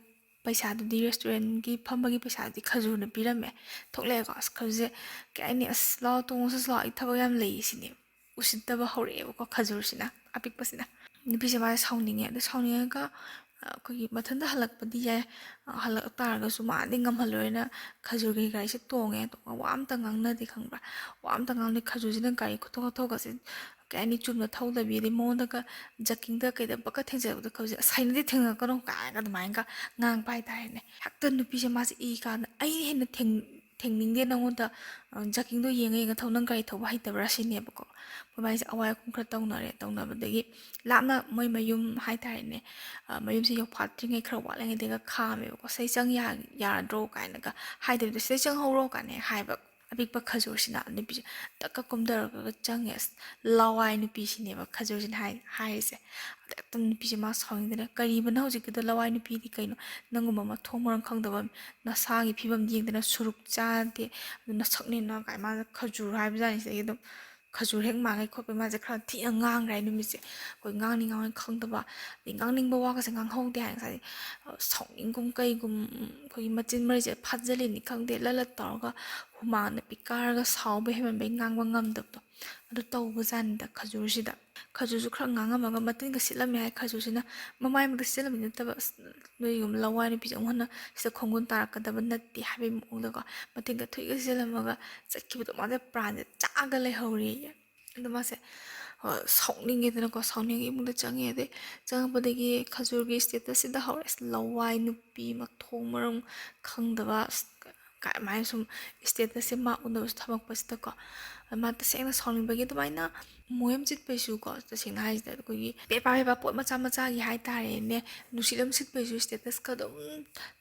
ꯄꯩꯁꯥꯗꯨꯗꯤ restaurantꯒꯤ ꯐꯝꯕꯒꯤ ꯄꯩꯁꯥꯗꯨꯗꯤ ꯈꯖꯨꯔꯅ ꯄꯤꯔꯝꯃꯦ꯫ ꯊꯣꯛꯂꯛꯑꯦꯀꯣ꯫ ꯑꯁ ꯈꯖꯨꯔꯁꯦ ꯀꯩ ꯍꯥꯏꯅꯤ, "ꯑꯁ ꯂꯥꯛꯑꯣ, ꯇꯣꯡꯉꯣ, ꯆꯠꯁꯤ ꯂꯥꯛꯑꯣ, ꯑꯩ ꯊꯕꯛ ꯌꯥꯝ ꯂꯩ" ꯁꯤꯅꯦꯕ꯫ ꯎꯁꯤꯠꯇꯕ ꯍꯧꯔꯛꯑꯦꯕꯀꯣ ꯈꯖꯨꯔꯁꯤꯅ, ꯑꯄꯤꯛꯄꯁꯤꯅ꯫ ꯅꯨꯄꯤꯁꯦ ꯃꯥꯁꯦ ꯁꯥꯎꯅꯤꯡꯉꯦ꯫ ꯑꯗ ꯁꯥꯎꯅꯤꯡꯉꯒ, ꯑ, ꯑꯩꯈꯣꯏꯒꯤ ꯃꯊꯟꯇ ꯍꯜꯂꯛꯄꯗꯤ ꯌꯥꯏ, ꯑ, ꯍꯜꯂꯛ ꯇꯥꯔꯒꯁꯨ ꯃꯥꯗꯤ ꯉꯝꯍꯜꯂꯣꯏꯅ ꯈꯖꯨꯔꯒꯤ ꯒꯥꯔꯤꯁꯦ ꯇꯣꯡꯉꯦ꯫ ꯇꯣꯡꯉꯒ ꯋꯥ ꯑꯝꯇ ꯉꯥꯡꯅꯗꯦ, ꯈꯪꯕ꯭ꯔꯥ? ꯋꯥ ꯑꯝꯇ ꯉꯥꯡꯅꯗꯦ꯫ ꯈꯖꯨꯔꯁꯤꯅ ꯒꯥꯔꯤ ꯈꯨꯊꯧ ꯈꯨꯊꯧꯒꯁꯦ, ꯀꯩ ꯍꯥꯏꯅꯤ, ꯆꯨꯝꯅ ꯊꯧꯗꯕꯤ, ꯑꯗꯩ ꯃꯉꯣꯟꯗꯒ joggingꯗ ꯀꯩꯗ ꯕꯛꯀ ꯊꯦꯡꯖꯜꯂꯛꯄꯗ ꯈꯖꯨꯔꯁꯦ, "ꯑꯁ, ꯍꯩꯅꯗꯦ, ꯊꯦꯡꯅꯔꯛꯀꯅꯨ" ꯀꯥꯏꯅꯒ ꯑꯗꯨꯃꯥꯏꯅꯒ ꯉꯥꯡꯕ ꯍꯥꯏꯇꯥꯔꯦꯅꯦ꯫ ꯍꯦꯛꯇ ꯅꯨꯄꯤꯁꯦ ꯃꯥꯁꯦ ꯏ ꯀꯥꯟꯗ, "ꯑꯩꯅ ꯍꯦꯟꯅ ꯊꯦꯡ-, ꯊꯦꯡꯅꯤꯡꯗꯦ ꯅꯉꯣꯟꯗ, ꯑ, joggingꯗꯣ ꯌꯦꯡꯉ ꯌꯦꯡꯉ ꯊꯧ, ꯅꯪ ꯒꯥꯔꯤ ꯊꯧꯕ ꯍꯩꯇꯕ꯭ꯔꯥ?" ꯁꯤꯅꯦꯕꯀꯣ꯫ ꯃꯣꯏꯕꯥꯏꯁꯦ ꯑꯋꯥꯏ ꯑꯈꯨꯝ ꯈꯔ ꯇꯧꯅꯔꯦ꯫ ꯇꯧꯅꯕꯗꯒꯤ ꯂꯥꯞꯅ ꯃꯣꯏ ꯃꯌꯨꯝ ꯍꯥꯏꯇꯥꯔꯦꯅꯦ, ꯑ, ꯃꯌꯨꯝꯁꯦ ꯌꯧꯐꯥꯠꯇ꯭ꯔꯤꯉꯩ ꯈꯔ ꯋꯥꯠꯂꯤꯉꯩꯗꯒ ꯈꯥꯝꯃꯦꯕꯀꯣ꯫ "ꯁꯤꯗꯩ ꯆꯪ ꯌꯥ-, ꯌꯥꯔꯗ꯭ꯔꯣ?" ꯀꯥꯏꯅꯒ ꯍꯥꯏꯗꯕꯤꯗ, "ꯁꯤꯗꯩ ꯆꯪꯍꯧꯔꯣ" ꯀꯥꯏꯅ ꯍꯥꯏꯕ꯫ ꯑꯄꯤꯛꯄ ꯈꯖꯨꯔꯁꯤꯅ ꯅꯨꯄꯤꯁꯦ ꯇꯛꯀ ꯀꯨꯝꯊꯔꯒ ꯆꯪꯉꯦ꯫ ꯑꯁ, ꯂꯋꯥꯏ ꯅꯨꯄꯤꯁꯤꯅꯦꯕ ꯈꯖꯨꯔꯁꯤꯅ ꯍꯥꯏ-, ꯍꯥꯏꯔꯤꯁꯦ꯫ ꯑꯗ ꯍꯦꯛꯇ ꯅꯨꯄꯤꯁꯦ ꯃꯥ ꯁꯥꯎꯅꯤꯡꯗꯅ, "ꯀꯔꯤꯕ ꯅꯪ ꯍꯧꯖꯤꯛꯀꯤꯗꯣ, ꯂꯋꯥꯏ ꯅꯨꯄꯤꯗꯤ ꯀꯩꯅꯣ? ꯅꯪꯒꯨꯝꯕ ꯃꯊꯣꯡ ꯃꯔꯝ ꯈꯪꯗꯕ, ꯅꯁꯥꯒꯤ ꯐꯤꯕꯝ ꯌꯦꯡꯗꯅ ꯁꯨꯔꯨꯛ ꯆꯥꯗꯦ, ꯑꯗꯨ ꯅꯁꯛꯅꯦꯅ" ꯀꯥꯏ ꯃꯥꯅ ꯈꯖꯨꯔ ꯍꯥꯏꯕꯖꯥꯠꯅꯤ꯫ ꯁꯤꯗꯒꯤ ꯑꯗꯨꯝ ꯈꯖꯨꯔ ꯍꯦꯛ ꯃꯥꯡꯉꯦ ꯈꯣꯠꯄꯩ ꯃꯥꯁꯦ ꯈꯔ ꯊꯤꯅ ꯉꯥꯡꯈ꯭ꯔꯦ ꯅꯨꯃꯤꯠꯁꯦ꯫ ꯑꯩꯈꯣꯏ ꯉꯥꯡꯅꯤ ꯉꯥꯡꯉꯣꯏ ꯈꯪꯗꯕ, ꯑꯗꯩ ꯉꯥꯡꯅꯤꯡꯕ ꯋꯥꯒꯁꯦ ꯉꯥꯡꯍꯧꯗꯦ ꯍꯥꯏ ꯉꯁꯥꯏꯗꯤ꯫ ꯑ, ꯁꯥꯎꯅꯤꯡꯒꯨꯝ ꯀꯩꯒꯨꯝ, ꯑꯩꯈꯣꯏꯒꯤ ꯃꯆꯤꯟ ꯃꯔꯤꯁꯦ ꯐꯥꯖꯤꯜꯂꯤꯅꯤ ꯈꯪꯗꯦ, ꯂꯠ ꯂꯠ ꯇꯧꯔꯒ ꯍꯨꯃꯥꯡꯅ ꯄꯤꯛ ꯀꯥꯔꯒ ꯁꯥꯎꯕ ꯍꯦꯟꯃꯟꯕꯩ ꯉꯥꯡꯕ ꯉꯝꯗꯕꯗꯣ, ꯑꯗꯨ ꯇꯧꯕꯖꯥꯠꯅꯤꯗ ꯈꯖꯨꯔꯁꯤꯗ꯫ ꯈꯖꯨꯔꯁꯨ ꯈꯔ ꯉꯥꯡꯉꯝꯃꯒ ꯃꯇꯤꯟꯒ ꯁꯤꯠꯂꯝꯃꯦ ꯍꯥꯏ꯫ ꯈꯖꯨꯔꯁꯤꯅ ꯃꯃꯥꯏꯃꯛꯇ ꯁꯤꯠꯂꯝꯃꯤ ꯅꯠꯇꯕ, ꯑꯁ, ꯅꯣꯏꯒꯨꯝꯕ ꯂꯋꯥꯏ ꯅꯨꯄꯤꯁꯦ ꯑꯃꯨꯛ ꯍꯟꯅ ꯁꯤꯗ ꯈꯣꯡꯒꯨꯟ ꯇꯥꯔꯛꯀꯗꯕ ꯅꯠꯇꯦ ꯍꯥꯏꯕꯒꯤ ꯃꯑꯣꯡꯗꯀꯣ, ꯃꯇꯤꯟꯒ ꯊꯨꯏꯒ ꯁꯤꯠꯂꯝꯃꯒ ꯆꯠꯈꯤꯕꯗꯣ ꯃꯥꯁꯦ ꯄ꯭ꯔꯥꯟꯁꯦ ꯆꯥꯛꯑꯒ ꯂꯩꯍꯧꯔꯦꯌꯦ꯫ ꯑꯗꯣ ꯃꯥꯁꯦ, ꯑ, ꯁꯥꯎꯅꯤꯡꯉꯦꯗꯅꯀꯣ, ꯁꯥꯎꯅꯤꯡꯉꯦ ꯏꯃꯨꯡꯗ ꯆꯪꯉꯦ꯫ ꯑꯗꯩ ꯆꯪꯉꯛꯄꯗꯒꯤ ꯈꯖꯨꯔꯒꯤ statusꯁꯤꯗ ꯍꯧꯔꯦ꯫ "ꯑꯁ, ꯂꯋꯥꯏ ꯅꯨꯄꯤ, ꯃꯊꯣꯡ ꯃꯔꯝ ꯈꯪꯗꯕ", ꯑꯁ, ꯀꯃꯥꯏꯅ ꯁꯨꯝ statusꯁꯦ ꯃꯥ ꯎꯅꯕꯁꯨ ꯊꯝꯃꯛꯄꯁꯤꯗꯀꯣ, ꯃꯥ ꯇꯁꯦꯡꯅ ꯁꯥꯎꯅꯤꯡꯕꯒꯤ ꯑꯗꯨꯃꯥꯏꯅ ꯃꯣꯏ ꯑꯃ ꯆꯤꯠꯄꯩꯁꯨꯀꯣ, ꯇꯁꯦꯡꯅ ꯍꯥꯏꯁꯤꯗ ꯑꯩꯈꯣꯏꯒꯤ ꯄꯦꯄꯥ ꯄꯦꯄꯥ ꯄꯣꯠ ꯃꯆꯥ ꯃꯆꯥꯒꯤ ꯍꯥꯏꯇꯥꯔꯦꯅꯦ, ꯅꯨꯡꯁꯤꯠ ꯑꯃ ꯁꯤꯠꯄꯩꯁꯨ status ꯀ ꯑꯗꯨꯝ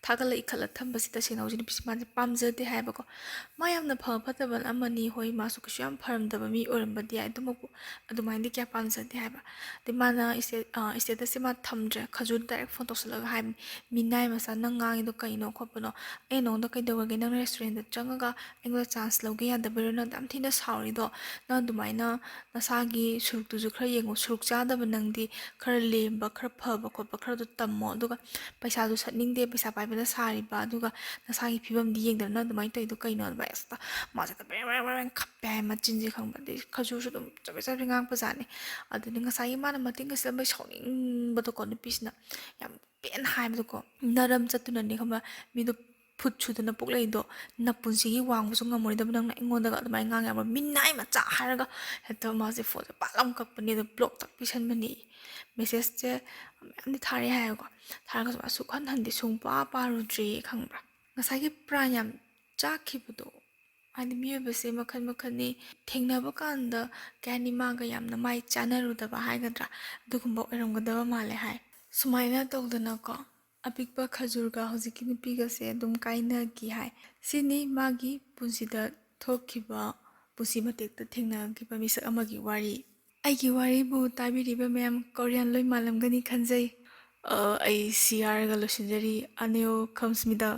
ꯊꯥꯒꯠꯂ ꯏꯈꯠꯂ ꯊꯝꯕꯁꯤ ꯇꯁꯦꯡꯅ ꯍꯧꯖꯤꯛ ꯅꯨꯄꯤꯁꯤ ꯃꯥꯁꯦ ꯄꯥꯝꯖꯗꯦ ꯍꯥꯏꯕꯀꯣ꯫ ꯃꯥ ꯌꯥꯝꯅ ꯐꯕ ꯐꯠꯇꯕ ꯑꯃꯅꯤ, ꯍꯣꯏ ꯃꯥꯁꯨ ꯀꯩꯁꯨ ꯌꯥꯝ ꯐꯔꯝꯗꯕ ꯃꯤ ꯑꯣꯏꯔꯝꯕꯗꯤ ꯌꯥꯏ, ꯑꯗꯨꯃꯛꯄꯨ ꯑꯗꯨꯃꯥꯏꯅꯗꯤ ꯀꯌꯥ ꯄꯥꯝꯖꯗꯦ ꯍꯥꯏꯕ꯫ ꯑꯗꯩ ꯃꯥꯅ status ꯁꯦ ꯃꯥ ꯊꯝꯗ꯭ꯔꯦ, ꯈꯖꯨꯔ direct phone ꯇꯧꯁꯜꯂꯒ ꯍꯥꯏꯕꯅꯤ, "ꯃꯤꯅꯥꯏ ꯃꯆꯥ, ꯅꯪ ꯉꯥꯡꯉꯤꯗꯣ ꯀꯩꯅꯣ ꯈꯣꯠꯄꯅꯣ? ꯑꯩ ꯅꯉꯣꯟꯗ ꯀꯩꯗꯧꯔꯒꯦ? ꯅꯪ restaurant ꯇ ꯆꯪꯉꯒ ꯑꯩꯉꯣꯟꯗ chance ꯂꯧꯒꯦ ꯌꯥꯗꯕꯩꯔꯣ? ꯅꯪ ꯌꯥꯝ ꯊꯤꯅ ꯁꯥꯎꯔꯤꯗꯣ? ꯅꯪ ꯑꯗꯨꯃꯥꯏꯅ ꯅꯁꯥꯒꯤ ꯁꯨꯔꯨꯛꯇꯨꯁꯨ ꯈꯔ ꯌꯦꯡꯉꯣ, ꯁꯨꯔꯨꯛ ꯆꯥꯗꯕ ꯅꯪꯗꯤ ꯈꯔ ꯂꯦꯝꯕ, ꯈꯔ ꯐꯕ ꯈꯣꯠꯄ ꯈꯔꯗꯣ ꯇꯝꯃꯣ, ꯑꯗꯨꯒ ꯄꯩꯁꯥꯗꯨ ꯁꯠꯅꯤꯡꯗꯦ, ꯄꯩꯁꯥ ꯄꯥꯏꯕꯗ ꯁꯥꯔꯤꯕ, ꯑꯗꯨꯒ ꯅꯁꯥꯒꯤ ꯐꯤꯕꯝꯗꯤ ꯌꯦꯡꯗꯅ ꯅꯪ ꯑꯗꯨꯃꯥꯏꯅ ꯇꯧꯔꯤꯗꯣ ꯀꯩꯅꯣ?" ꯑꯗꯨꯃꯥꯏꯅ ꯑꯁ ꯃꯥꯁꯦ ꯕ꯭ꯔꯦꯡ ꯕ꯭ꯔꯦꯡ ꯕ꯭ꯔꯦꯡ ꯈꯞꯄꯦ ꯍꯥꯏ, ꯃꯆꯤꯟꯁꯦ ꯈꯪꯕ꯭ꯔꯥ? ꯑꯗꯩ ꯈꯖꯨꯔꯁꯨ ꯑꯗꯨꯝ ꯆꯕꯦꯠ ꯆꯕꯦꯠ ꯉꯥꯡꯕꯖꯥꯠꯅꯤ꯫ ꯑꯗꯨꯅꯤ ꯉꯁꯥꯏꯒꯤ ꯃꯥꯅ ꯃꯇꯤꯡꯒ ꯁꯤꯠꯂꯝꯕꯩ ꯁꯥꯎꯅꯤꯡꯕꯗꯣꯀꯣ, ꯅꯨꯄꯤꯁꯤꯅ ꯌꯥꯝ ꯄꯦꯟ ꯍꯥꯏꯕꯗꯣꯀꯣ, ꯅꯔꯝ ꯆꯠꯇꯨꯅꯅꯦ ꯈꯪꯕ꯭ꯔꯥ? ꯃꯤꯗꯣ ꯐꯨꯠ ꯁꯨꯗꯅ ꯄꯣꯛꯂꯛꯏꯗꯣ, ꯅꯄꯨꯟꯁꯤꯒꯤ ꯋꯥꯡꯕꯁꯨ ꯉꯝꯃꯣꯏꯗꯕ ꯅꯪꯅ ꯑꯩꯉꯣꯟꯗꯒ ꯑꯗꯨꯃꯥꯏꯅ ꯉꯥꯡ ꯌꯥꯕ꯭ꯔꯥ? ꯃꯤꯅꯥꯏ ꯃꯆꯥ ꯍꯥꯏꯔꯒ ꯍꯦꯛꯇ ꯃꯥꯁꯦ phoneꯁꯦ ꯄꯥꯛ ꯂꯥꯎ ꯀꯛꯄꯅꯦ, ꯑꯗꯣ block ꯇꯛ ꯄꯤꯁꯟꯕꯅꯦ꯫ Messageꯁꯦ ꯃꯌꯥꯝꯗꯤ ꯊꯥꯔꯛꯑꯦ ꯍꯥꯏꯌꯦꯀꯣ, ꯊꯥꯔꯒꯁꯨ ꯃꯥ ꯁꯨꯛꯍꯟ ꯍꯟꯗꯦ, ꯁꯨꯡꯄꯥ ꯄꯥꯔꯨꯗ꯭ꯔꯦ ꯈꯪꯕ꯭ꯔꯥ? ꯉꯁꯥꯏꯒꯤ ꯄ꯭ꯔꯥꯟ ꯌꯥꯝ ꯆꯥꯛꯈꯤꯕꯗꯣ, ꯍꯥꯏꯗꯤ ꯃꯤꯑꯣꯏꯕꯁꯦ ꯃꯈꯜ ꯃꯈꯜꯅꯤ, ꯊꯦꯡꯅꯕ ꯀꯥꯟꯗ ꯀꯩ ꯍꯥꯏꯅꯤ, ꯃꯥꯒ ꯌꯥꯝꯅ ꯃꯥꯏ ꯆꯥꯟꯅꯔꯨꯗꯕ ꯍꯥꯏꯒꯗ꯭ꯔꯥ, ꯑꯗꯨꯒꯨꯝꯕ ꯑꯣꯏꯔꯝꯒꯗꯕ ꯃꯥꯜꯂꯦ ꯍꯥꯏ꯫ ꯁꯨꯃꯥꯏꯅ ꯇꯧꯗꯅꯀꯣ, ꯑꯄꯤꯛꯄ ꯈꯖꯨꯔꯒ ꯍꯧꯖꯤꯛꯀꯤ ꯅꯨꯄꯤꯒꯁꯦ ꯑꯗꯨꯝ ꯀꯥꯏꯅꯈꯤ ꯍꯥꯏ꯫ ꯁꯤꯅꯤ ꯃꯥꯒꯤ ꯄꯨꯟꯁꯤꯗ ꯊꯣꯛꯈꯤꯕ ꯄꯨꯟꯁꯤ ꯃꯇꯦꯛꯇ ꯊꯦꯡꯅꯈꯤꯕ ꯃꯤꯁꯛ ꯑꯃꯒꯤ ꯋꯥꯔꯤ꯫ ꯑꯩꯒꯤ ꯋꯥꯔꯤꯕꯨ ꯇꯥꯕꯤꯔꯤꯕ ꯃꯌꯥꯝ Korean ꯂꯣꯏ ꯃꯥꯜꯂꯝꯒꯅꯤ ꯈꯟꯖꯩ꯫ ꯑ, ꯑꯩ ꯁꯤ ꯍꯥꯏꯔꯒ ꯂꯣꯏꯁꯤꯟꯖꯔꯤ꯫ ꯑꯅꯤꯌꯣ ꯈꯝꯁꯃꯤꯗ꯫